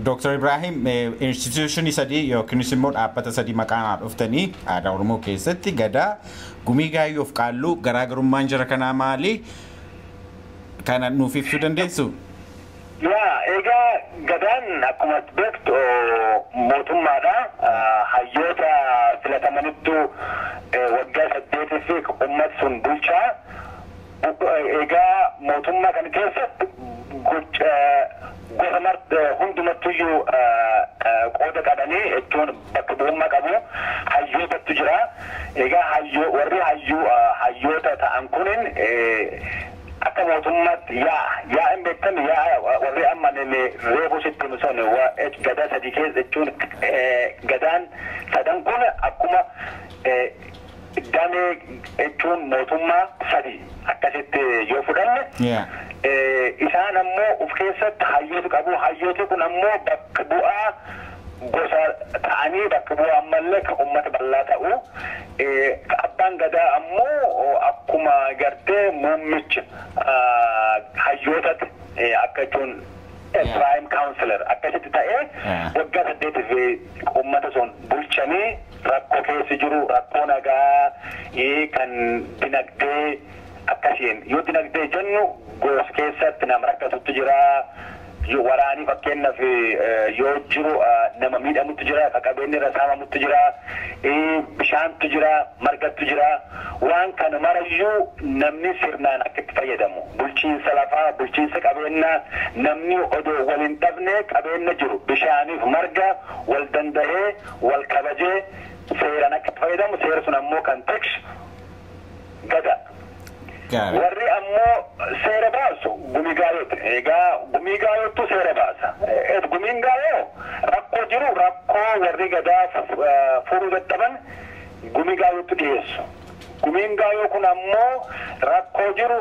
Speaker 5: Dr. Ibrahim, institutionii sadii yookiinis immoo dhaabbata sadii maqaan haa dhuftanii aadaa Oromoo keessatti, gadaa, gumii gaayyoof qaalluu, garaagarummaan jara kanaa maali? Kana nuuf ibsuu dandeessu?
Speaker 4: Yaa, egaa gadaan akkuma beektu mootummaadha. Hayyoota filamanittu waggaa 8 uummata sun bulchaa. Egaa mootummaa kana keessatti gosa hundumattuyyuu qooda qabanii jechuun bakka bu'ummaa qabu. Hayyootatu jira. Egaa warri hayyoota ta'an kunin akka mootummaatti yaa hin beektan yaa warri amma reefu sitti himu sun gadaa sadii keessa jechuun gadaan sadan kun akkuma damee jechuun mootummaa sadi akkasitti yoo fudhanne, isaan ammoo of keessatti hayyoota qabu. Hayyooti kun ammoo bakka bu'aa gosa ta'anii bakka bu'aa ammallee kan uummata bal'aa ta'u. Abbaan gadaa ammoo akkuma gartee muummicha hayyootatti akka jechuun prime counselor akkasitti ta'ee waggaa 8 uummata sun bulchanii rakkoo keessa jiru, rakkoo nagaa, kan dinagdee akkasiin. Yoo dinagdee jennu gosa keessatti nama rakkatutti jira. Waraanii fakkeenyaaf yoo jiru nama miidhamutti jira, ka qabeenyi irra saamamutti jira, bishaantu jira, margattu jira. Waan kana marayyuu namni sirnaan akka itti fayyadamu. Bulchiinsa lafaa, bulchiinsa qabeenyaa, namni odoo wal hin dhabne qabeenya jiru bishaaniif marga wal danda'ee wal kabajee seeraan akka itti fayyadamu, seera sun ammoo kan tiksu gada. Warri ammoo seera baasu gumii gaayooti. Egaa gumii gaayootu seera baasa. Gumiin gaayoo rakkoo jiru, rakkoo warri gadaa furuu dadhaban gumii gaayootti dhiyeessu. Gumiin gaayoo kun ammoo rakkoo jiru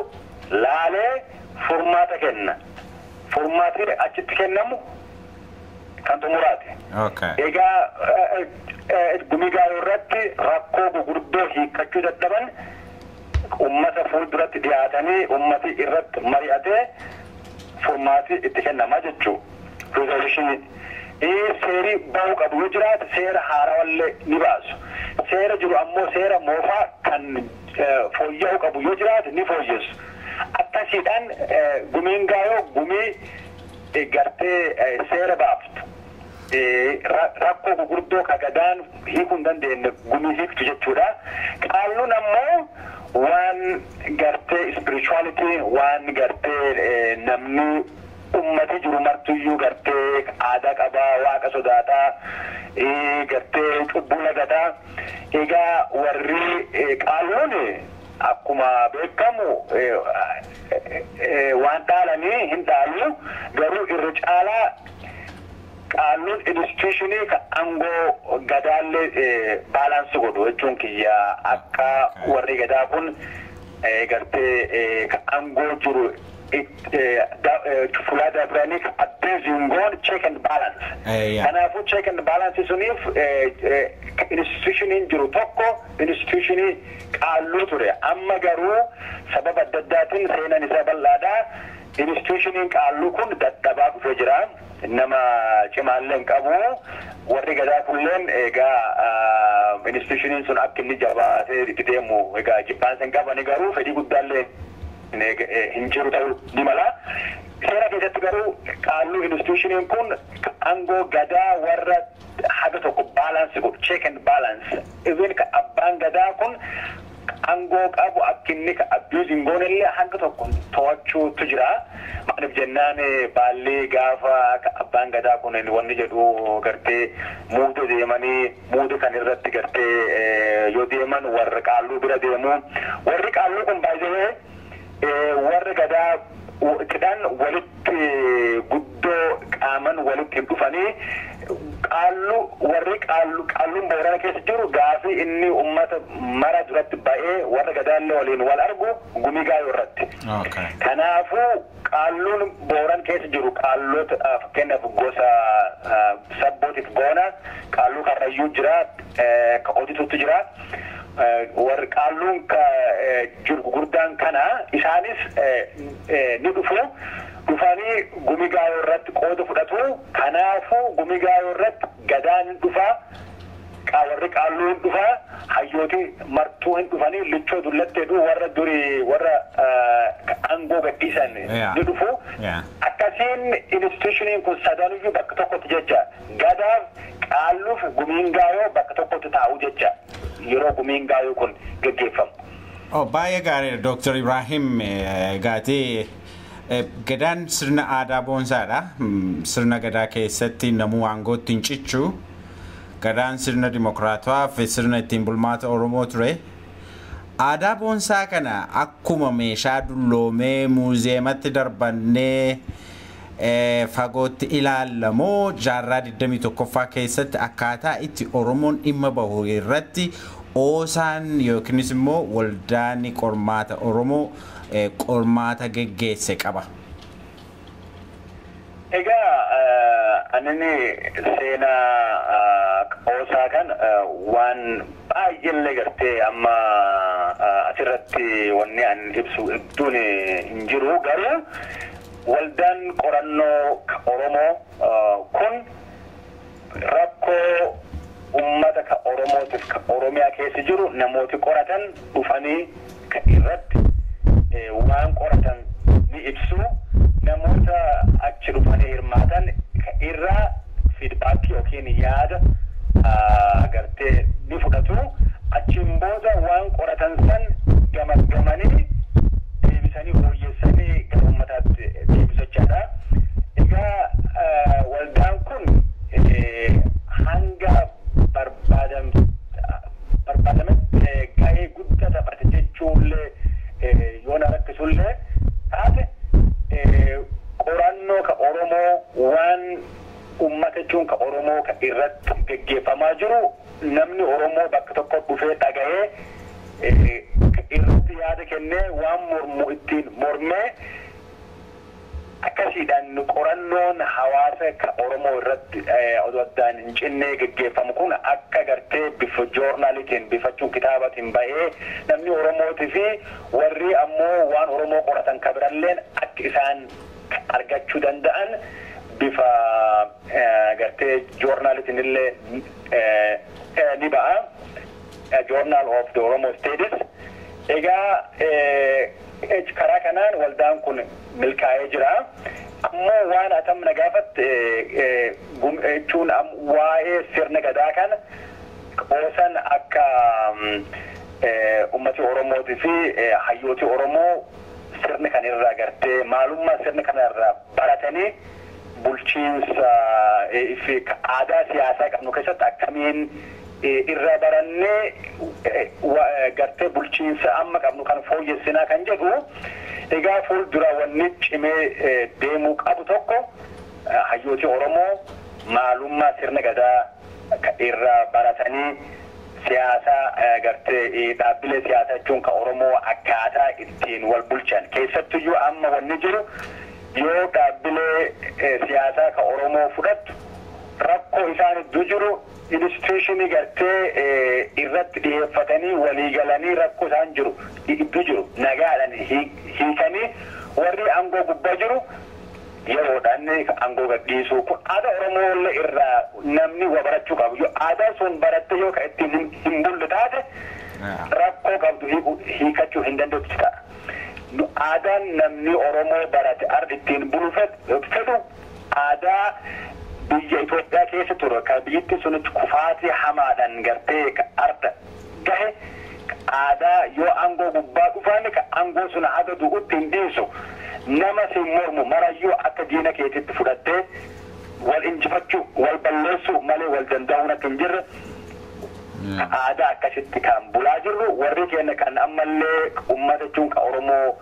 Speaker 4: laalee furmaata kenna. Furmaatni achitti kennamu kan xumuraati. Egaa gumii gaayoo irratti rakkoo gurguddoo hiikkachuu dadhaban ummata fuulduratti dhiyaatanii ummati irratti mari'atee furmaati itti kennamaa jechuu. Resolution seerii bahuu qabu yoo jiraate seera haarawallee ni baasu. Seera jiru ammoo seera moofaa kan fooyya'uu qabu yoo jiraate ni fooyyessu. Akkasiidhaan gumiin gaayoo gumii gartee seera baaftu. Rakkoo gurguddoo ka gadaan hiikuu hin dandeenye gumii hiiktu jechuudha. Qaalluun ammoo waan gartee spirituality, waan gartee namni ummati jiru martuyyuu gartee aadaa qabaa, waaqa sodaataa, gartee cubbuu lagataa. Egaa warri qaalluun akkuma beekamu waan dhaalanii hin dhaalu, garuu irra caalaa qaalluun institutionii aangoo gadaallee balance godhu jechuun kiyya, akka warri gadaa kun gartee aangoo jiru fulaa dabranii abusing goon check and balance. Kanaafuu check and balance suniif institutioniin jiru tokko institutionii qaalluu ture. Amma garuu sababa adda addaatiin, seenan isaa bal'aadha. Institutioniin qaalluu kun dadhabaa dhufee jira. Nama cimaallee hin qabu. Warri gadaa kulleen egaa institutioniin sun akka inni jabaatee itti deemu egaa jibbaansa hin qabani, garuu fedhii guddaallee hin jiru ta'uu ni mala. Seera keessatti garuu qaalluu institutioniin kun aangoo gadaa warra haga tokko balance godhu, check and balance. Even abbaan gadaa kun aangoo qabu akka inni abuse hin goone illee hanga tokko to'achuutu jira. Maaliif jennaan, baallee gaafa abbaan gadaa kun wanni jedhu gartee muuda deemanii muuda kan irratti gartee yoo deeman warra qaalluu bira deemu. Warri qaalluu kun baay'ee warra gadaa tidhaan walitti guddoo qaaman walitti hin dhufanii. Qaallu warri qaallu qaalluun Boorana keessa jiru gaafii inni ummata mara duratti ba'ee warra gadaallee waliin wal argu gumii gaayoo irratti. Kanaafuu qaalluun Booran keessa jiru qaallota fakkeenyaaf gosa sabbootiif goona, qaalluu Karrayyuu jira, ka Otituutu jira. Warri qaalluun jiru gurguddaan kana isaanis ni dhufu. Dhufanii gumii gaayoo irratti qooda fudhatu. Kanaafuu gumii gaayoo irratti gadaan hin dhufaa, warri qaalluu hin dhufaa, hayyooti martuu hin dhufanii, lichoo dullatteedhu warra durii warra aangoo gadhiisan ni dhufu. Akkasiin institutioniin kun sadanuyyuu bakka tokkotti jecha, gadaaf, qaalluuf, gumiin gaayoo bakka tokkotti taa'u jecha. yeroo gumiin gaayoo kun geggeeffamu.
Speaker 5: Oh, baay'ee gaariidha Dr. Ibrahim gaatee gadaan sirna aadaa boonsaadha. Sirna gadaa keessatti namuu aangootti hin cichu. Gadaan sirna dimokiraatawaa fi sirna ittiin bulmaata Oromoo ture. Aadaa boonsaa kana akkuma meeshaa dulloomee muuzeematti darbannee fagootti ilaallamoo jaarraa 21ffaa keessatti akkaataa itti Oromoon dhimma bahu irratti oosaan yookiinis immoo waldaan qormaata Oromoo qormaata geggeesse qaba.
Speaker 4: Egaa anini seenaa qoosaa kan waan baay'eellee gartee amma asirratti wanni an ibsu hedduun hin jiru, garuu waldaan qorannoo Oromoo kun rakkoo ummata ka Oromootiif ka Oromiyaa keessa jiru namooti qoratan dhufanii ka irratti waan qoratan ni ibsu. Namoota achi dhufanii hirmaatan irraa feedback yookiin yaada gartee ni fudhatu. Achiin booda waan qoratan san gamaggamanii deebisanii fooyyessanii gara uummataatti deebisachaadha. Egaa waldaan kun hanga barbaadametti gahee guddaa taphate jechuullee yoo na rakkisullee taate, qorannoo ka Oromoo waan uummata jechuun ka Oromoo ka irratti geggeeffamaa jiru namni Oromoo bakka tokko dhufee dhagahee irratti yaada kennee waan mormu ittiin mormee akkasiidhaan qorannoon hawaasa ka Oromoo irratti odoo addaan hin cinnee geggeeffamu kun akka gartee bifa joornaaliitiin bifachuun kitaabatiin bahee namni Oromootii fi warri ammoo waan Oromoo qoratan ka biralleen akka isaan argachuu danda'an bifa gartee joornaaliitiin illee ni ba'a. Journal of the Oromo Studies. Egaa karaa kanaan waldaan kun milkaa'ee jira. Ammoo waan atam na gaafatte jechuun waa'ee sirna gadaa kana qoosan akka ummati Oromootii fi hayyooti Oromoo sirna kan irraa gartee maalummaa sirna kana irraa baratanii bulchiinsa fi aadaa siyaasaa qabnu keessatti akkamiin irraa barannee gartee bulchiinsa amma qabnu kan fooyyessinaa kan jedhu, egaa fuuldura wanni cimee deemuu qabu tokko hayyooti Oromoo maalummaa sirna gadaa irraa baratanii siyaasa gartee dhaabbilee siyaasaa jechuun ka Oromoo akkaataa ittiin wal bulchan keessattuyyuu amma wanni jiru yoo dhaabbilee siyaasaa ka Oromoo fudhattu rakkoo isaan iddoo jiru instituushinii gartee irratti dhiyeeffatanii walii galanii rakkoo isaan jiru iddoo jiru nagaadhaan hiikanii warri aangoo gubbaa jiru yeroodhaan aangoo gadhiisuu kun aadaa Oromoo irraa namni waa barachuu qabu. Yoo aadaa sun baratte yoo ka ittiin hin bulle taate rakkoo qabdu hiikachuu hin danda'u ta'a. Aadaan namni Oromoo barate ardi ittiin bulu fedhu aadaa biyya Itoophiyaa keessa ture ka biyyatti sunitti kufaatii hamaadhaan gartee ka arda gahe aadaa yoo aangoo gubbaa dhufan ka aangoo sun haga du'utti hin dhiisu, nama si mormu marayyuu akka diina keetitti fudhattee wal injifachuu wal balleessuu malee wal danda'uun akka hin jirre aadaa akkasitti kan bulaa jirru warri keenya kan ammallee uummata jechuun ka Oromoo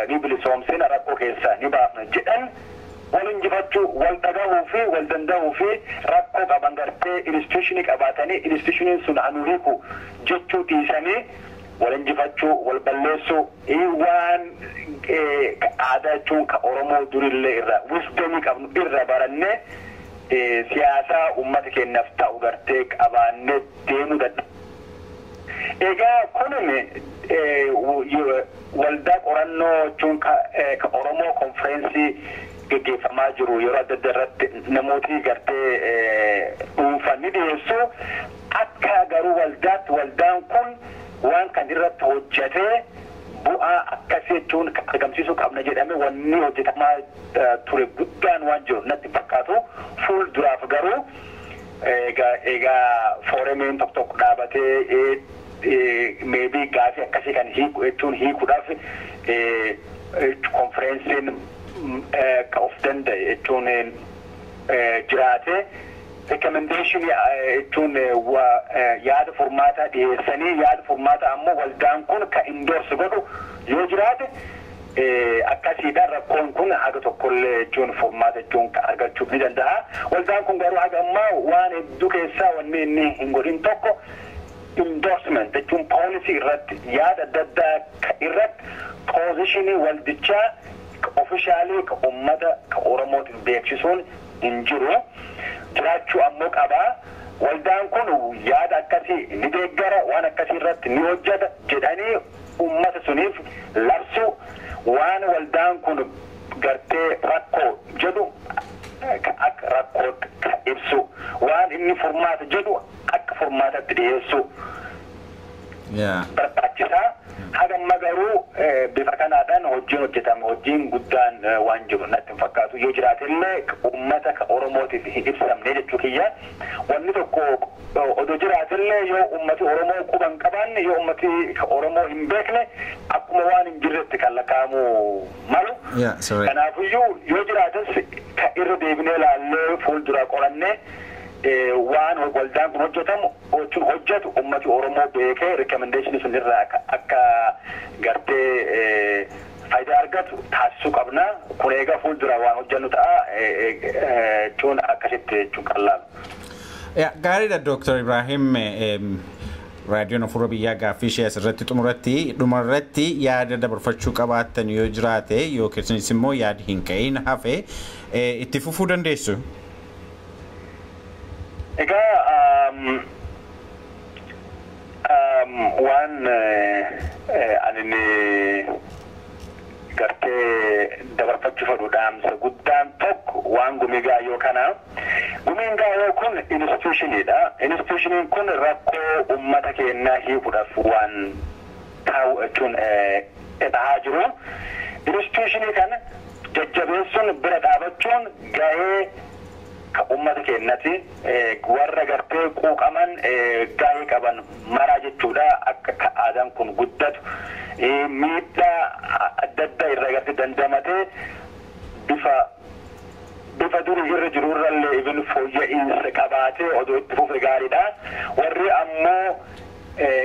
Speaker 4: ni bilisoomsina rakkoo keessaa ni baafna jedhan wal injifachuu wal dhagahuu fi wal danda'uu fi rakkoo qaban gartee instituushinii qabaatanii instituushiniin sun anu hiiku jechuu dhiisanii wal injifachuu wal balleessuu waan aadaa jechuun ka Oromoo durillee irraa wisdomii qabnu irra barannee siyaasaa uummata keenyaaf ta'u gartee qabaannee deemuu dadhabu. Egaa kunin waldaa qorannoo jechuun ka Oromoo konfereensii geggeeffamaa jiru yeroo adda addaa irratti namooti gartee dhuunfan ni dhiyeessu. Akka garuu waldaatti waldaan kun waan kan irratti hojjetee bu'aa akkasii jechuun argamsiisuu qabna jedhame wanni hojjetamaa ture guddaan waan jiru natti fakkaatu. Fuulduraaf garuu Egaa foorumiin tokko tokko dhaabatee maybe gaafii akkasii kan hiiku jechuun hiikuudhaaf konfereensiin ka of danda'e jechuun jiraate, recommendation jechuun yaada furmaataa dhiyeessanii, yaada furmaataa ammoo waldaan kun ka endorse godhu yoo jiraate, akkasiidhaan rakkoon kun haga tokkollee jechuun furmaata jechuun argachuu ni danda'a. Waldaan kun garuu haga ammaa waan hedduu keessaa wanni inni hin godhin tokko endorsement jechuun policy irratti, yaada adda addaa irratti positionii waldichaa officially ka ummata ka Oromootiif beeksisuun hin jiru. Jiraachuu ammoo qabaa. Waldaan kun yaada akkasii ni deeggara, waan akkasii irratti ni hojjeta jedhanii ummata suniif labsu, waan waldaan kun gartee rakkoo jedhu akka rakkootti ibsu, waan inni furmaata jedhu akka furmaatatti dhiyeessu barbaachisaa. Hagamma garuu bifa kanaadhaan hojiin hojjetame, hojiin guddaan waan jiru natti hin fakkaatu. Yoo jiraate illee uummata ka Oromootiif hin ibsamne jechuu kiyya. Wanni tokko odoo jiraate illee, yoo uummati Oromoo quba hin qabaanne, yoo uummati Oromoo hin beekne, akkuma waan hin jirretti kan lakkaa'amuu malu. Kanaafiyyuu yoo jiraates ka irra deebinee ilaallee fuuldura qorannee waan waldaan kun hojjetamu jechuun hojjetu ummati Oromoo beekee recommendationii sun irraa akka gartee faayidaa argatu taasisuu qabna. Kun egaa fuuldura waan hojjennu ta'a jechuun akkasitti jechuun kan laalu.
Speaker 5: Gaariidha, Dooktar Ibrahim. Raadiyoon Afuura Biyyaa gaaffii ishee asirratti xumuratti. Dhumarratti yaada dabarfachuu qabaattan yoo jiraate, yookiinis immoo yaadi hin ka'in hafe itti fufuu dandeessu.
Speaker 4: Egaa waan ani gartee dabarfachuu fedhu, dhaamsa guddaan tokko waan Gumii Gaayyoo kana. Gumiin Gaayyoo kun institutioniidha. Institutioniin kun rakkoo uummata keenyaa hiikuudhaaf waan taa'u jechuun ta'aa jiru. Institutionii kana jajjabeessuun, bira dhaabachuun gahee ka uummata keenyati, warra gartee quuqaman, gahee qaban maraa jechuudha, akka aadaan kun guddatu, miidhaa adda addaa irra gartee dandamatee bifa durii irra jiru irrallee even fooyya'insa qabaatee odoo itti fufe gaariidha. Warri ammoo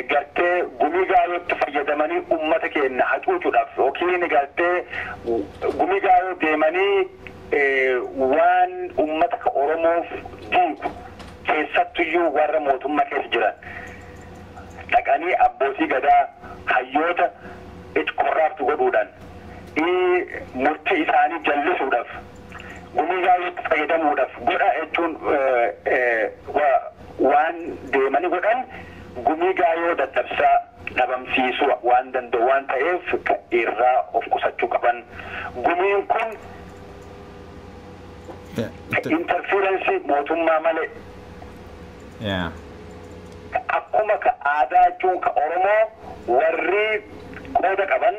Speaker 4: gartee Gumii Gaayootti fayyadamanii uummata keenya hacuucuudhaaf yookiin gartee Gumii Gaayoo deemanii waan uummata Oromoof diigu, keessattuyyuu warra mootummaa keessa jiran dhaqanii abbootii gadaa, hayyoota itti corrupt godhuudhaan, murtii isaanii jallisuudhaaf Gumii Gaayootti fayyadamuudhaaf godha jechuun waan deemanii godhan Gumii Gaayoo dadhabsaa dhabamsiisuu waan danda'u waan ta'eef irraa of qusachuu qaban. Gumiin kun interference mootummaa malee akkuma ka aadaa jechuun ka Oromoo warri qooda qaban,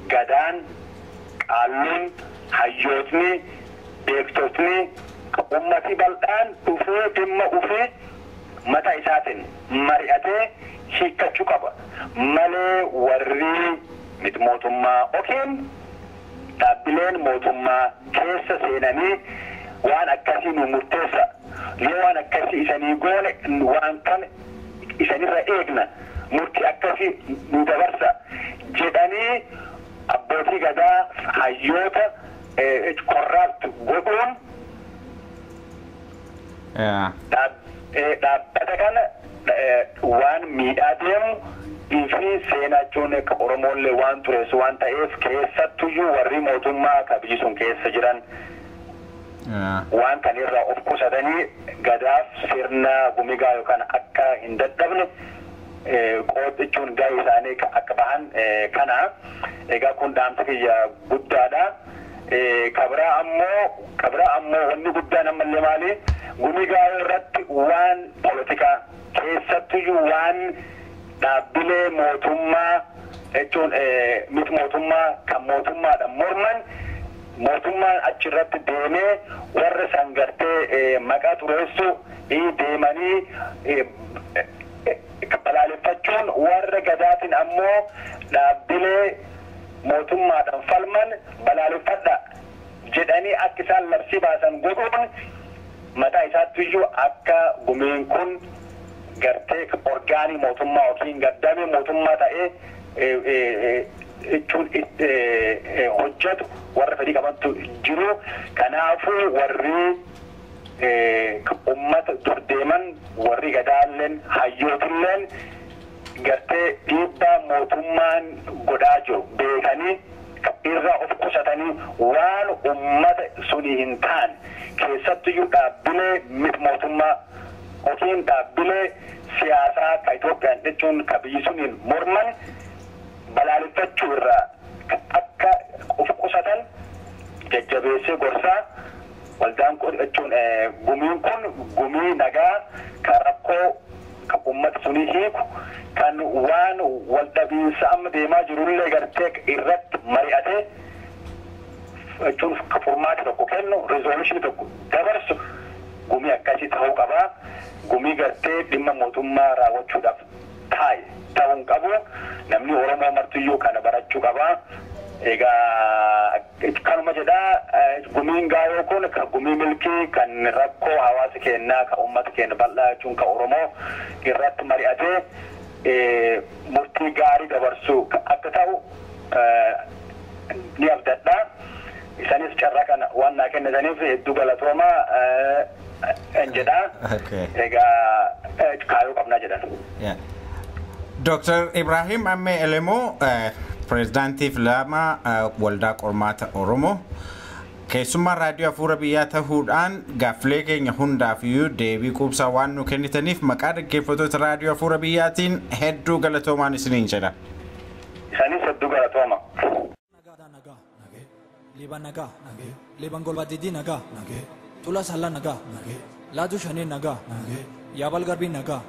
Speaker 4: gadaan, qaalluun, hayyootni, beektotni, ummati bal'aan dhufee dhimma ufee mata isaatiin mari'atee hiikkachuu qaba malee, warri miti mootummaa yookiin dhaabbileen mootummaa keessa seenanii waan akkasii nu murteessa, yoo waan akkasii isanii goone waan kana isanirra eegna, murtii akkasii nu dabarsa jedhanii abbootii gadaa, hayyoota corrupt godhuun dhaabbata kana waan miidhaa deemu fi seenaa jechuun akka Oromoollee waan tureessu waan ta'eef, keessattuyyuu warri mootummaa ka biyyi sun keessa jiran waan kan irraa of qusatanii gadaaf sirna gumigaa yookaan akka hin dadhabne qooxichuun gahee isaanii akka bahan kana. Egaa kun dhaamsa kiyya guddaadha. Kabraa ammoo wanni guddaan ammallee maali? Gumii Gaayoo irratti waan polotikaa, keessattuyyuu waan dhaabbilee mootummaa jechuun miti mootummaa kan mootummaadhaan morman Mootummaan achirratti deemee warra san gartee maqaa xureessu deemanii balaaleffachuun, warra gadaatiin ammoo dhaabbilee mootummaadhaan falman balaaleffadha jedhanii akka isaan labsii baasan godhuun mataa isaatti iyyuu akka gumiin kun gartee orgaanii mootummaa yookiin gaddamee mootummaa ta'ee jechuun hojjetu warra fedhii qabantu jiru. Kanaafuu warri ummata dur deeman, warri gadaalleen hayyootilleen gartee dhiibbaa mootummaan godhaa jiru beekanii irraa of qusatanii, waan ummata suni hin taane, keessattuyyuu dhaabbilee miti mootummaa yookiin dhaabbilee siyaasaa ka Itoophiyaan jechuun ka biyyi suniin morman balaaleffachuu irraa akka of qusatan jajjabeessee gorsaa. Waldaan kun jechuun gumiin kun gumii nagaa kan rakkoo kan ummata sunii hiiku, kan waan waldhabiinsa amma deemaa jirullee gartee irratti mari'atee jechuun furmaata tokko kennu, resolution tokko dabarsu gumii akkasii ta'uu qabaa. Gumii gartee dhimma mootummaa raawwachuudhaaf taa'e ta'uu hin qabu. Namni Oromoo martiyyuu kana barachuu qabaa. Egaa kanuma jedhaa, gumiin gaayoo kun kan gumii milkii kan rakkoo hawaasa keenyaa kan uummata keenya bal'aa jechuun kan Oromoo irratti mari'atee murtii gaarii dabarsu akka ta'u ni abdadha. Isanis carraa kana waan naa kennitaniif hedduu galatoomaa jedha. Egaa kaayoo qabnaa jedhan.
Speaker 5: Dr. Ibrahim Ammee Elemoo, pireezidaantii filama Waldaa Qormaata Oromoo, keessummaa Raadiyoo Hafuura Biyyaa ta'uudhaan gaaffilee keenya hundaaf iyyuu deebii quubsaa waan nu kennitaniif maqaa dhaggeeffattoota Raadiyoo Hafuura Biyyaatiin hedduu galatoomaan isiniin jedha.
Speaker 4: Isaanis hedduu galatooma.
Speaker 2: Liban nagaa, Liban golba didii nagaa, Tula sallaa nagaa, Laatu shanii nagaa, Yaabal garbii nagaa,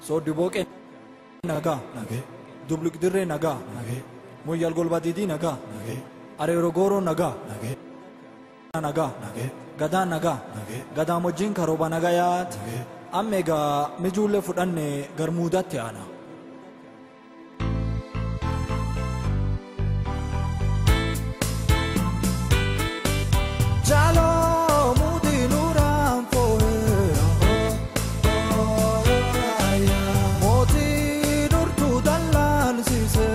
Speaker 2: Sooddi booqee nagaa, Dubluk dirree nagaa, Muyyal golba didii nagaa, Areeroo gooroo nagaa, nagaa, Gadaa nagaa, Gadaamojjiin karooba nagaa yaat, amma egaa mijuullee fudhanne garmuudatti aana. Jalo mudi nuran foe, moti nurtu dallan sise,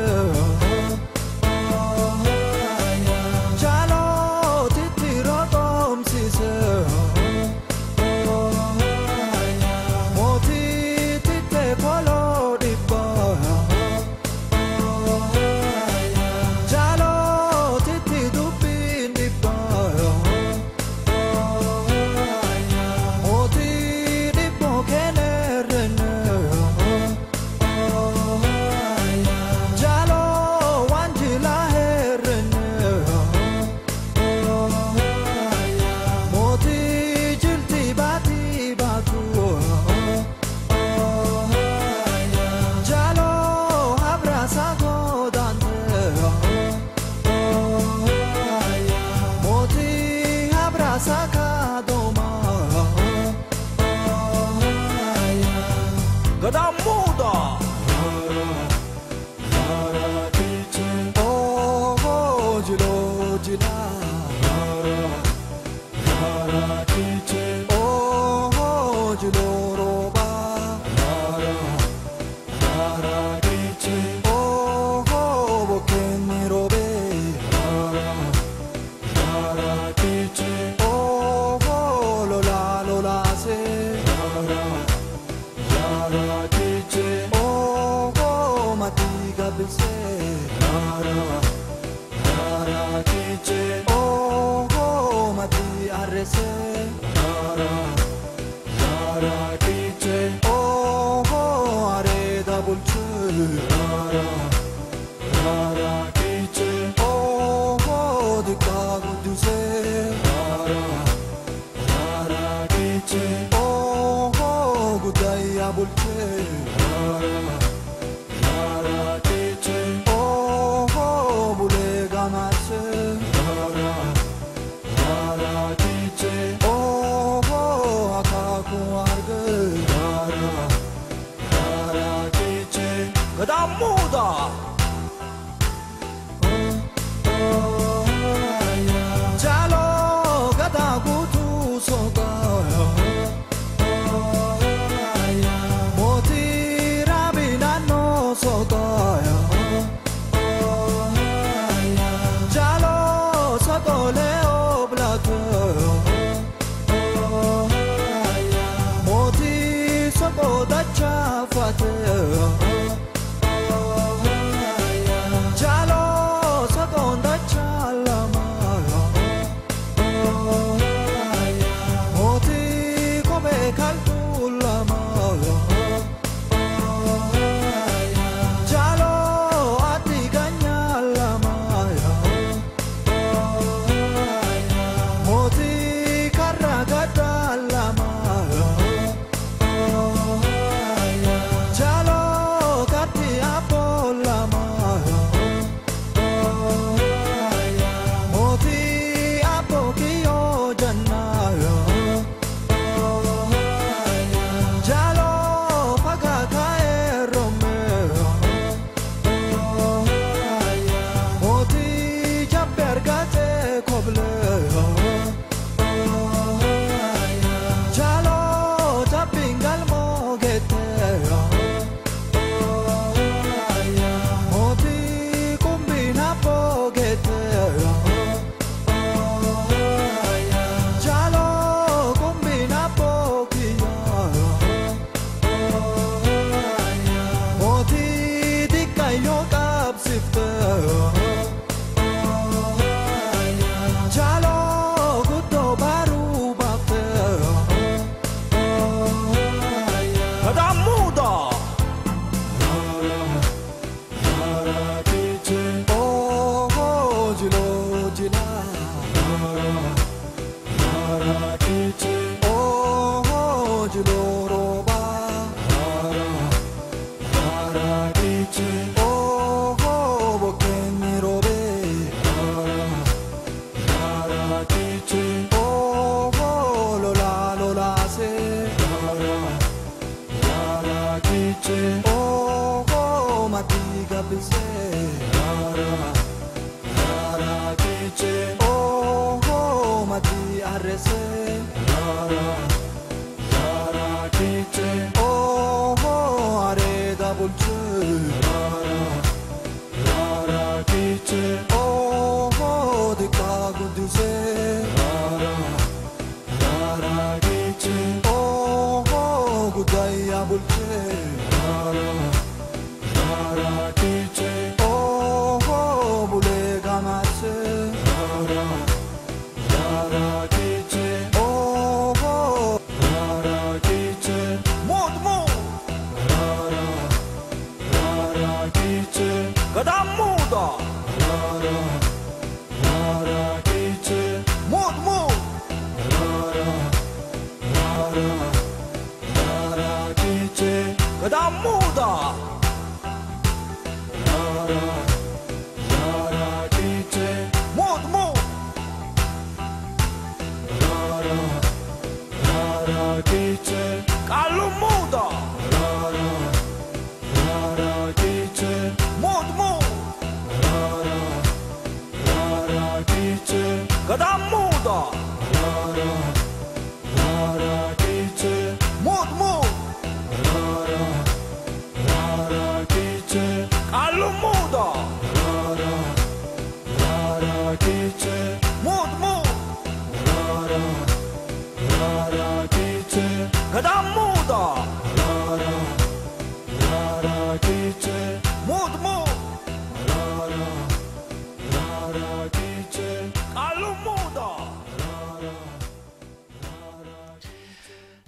Speaker 2: Jalo titiro tom sise, moti tite polo dibba, Jalo titi dubbin dibba. Moti dibbo kenerene, Jalo wanjila herene, Moti jilti bati batu, Jalo abrasa godante, Moti abrasa kadoma. Gadamuda. Oh, jilo jila. Oh, jilo roba. Oh, bokeni robe. Oh, lola lola se. Oh, matiga bise. Oh, mati arrese. Oh, areda bulche. Oh, dika guduse. Oh, gudaya bulche. Oh, bule gamase.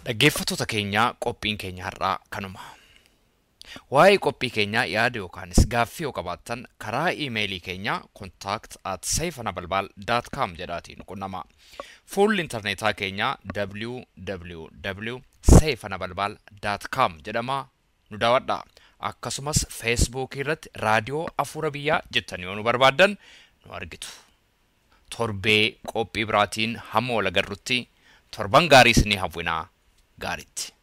Speaker 1: Dhaggeeffattoota keenyaa qophiin keenya har'aa kanuma. Waa'ee qophii keenyaa yaada yookaanis gaaffii yoo qabaattan karaa iimeelii keenyaa contact@sayfanabalbal.com jedhaatiin qunnama. Fuulli intarneetaa keenyaa www.sayfanabalbal.com jedhama nu daawwadha. Akkasumas feesbuukii irratti raadiyoo Afuura Biyyaa jettanii yoo nu barbaaddan nu argitu. Torbee qophii biraatiin hamma wal agarrutti torban gaarii isinii hawwinaa gaariitti.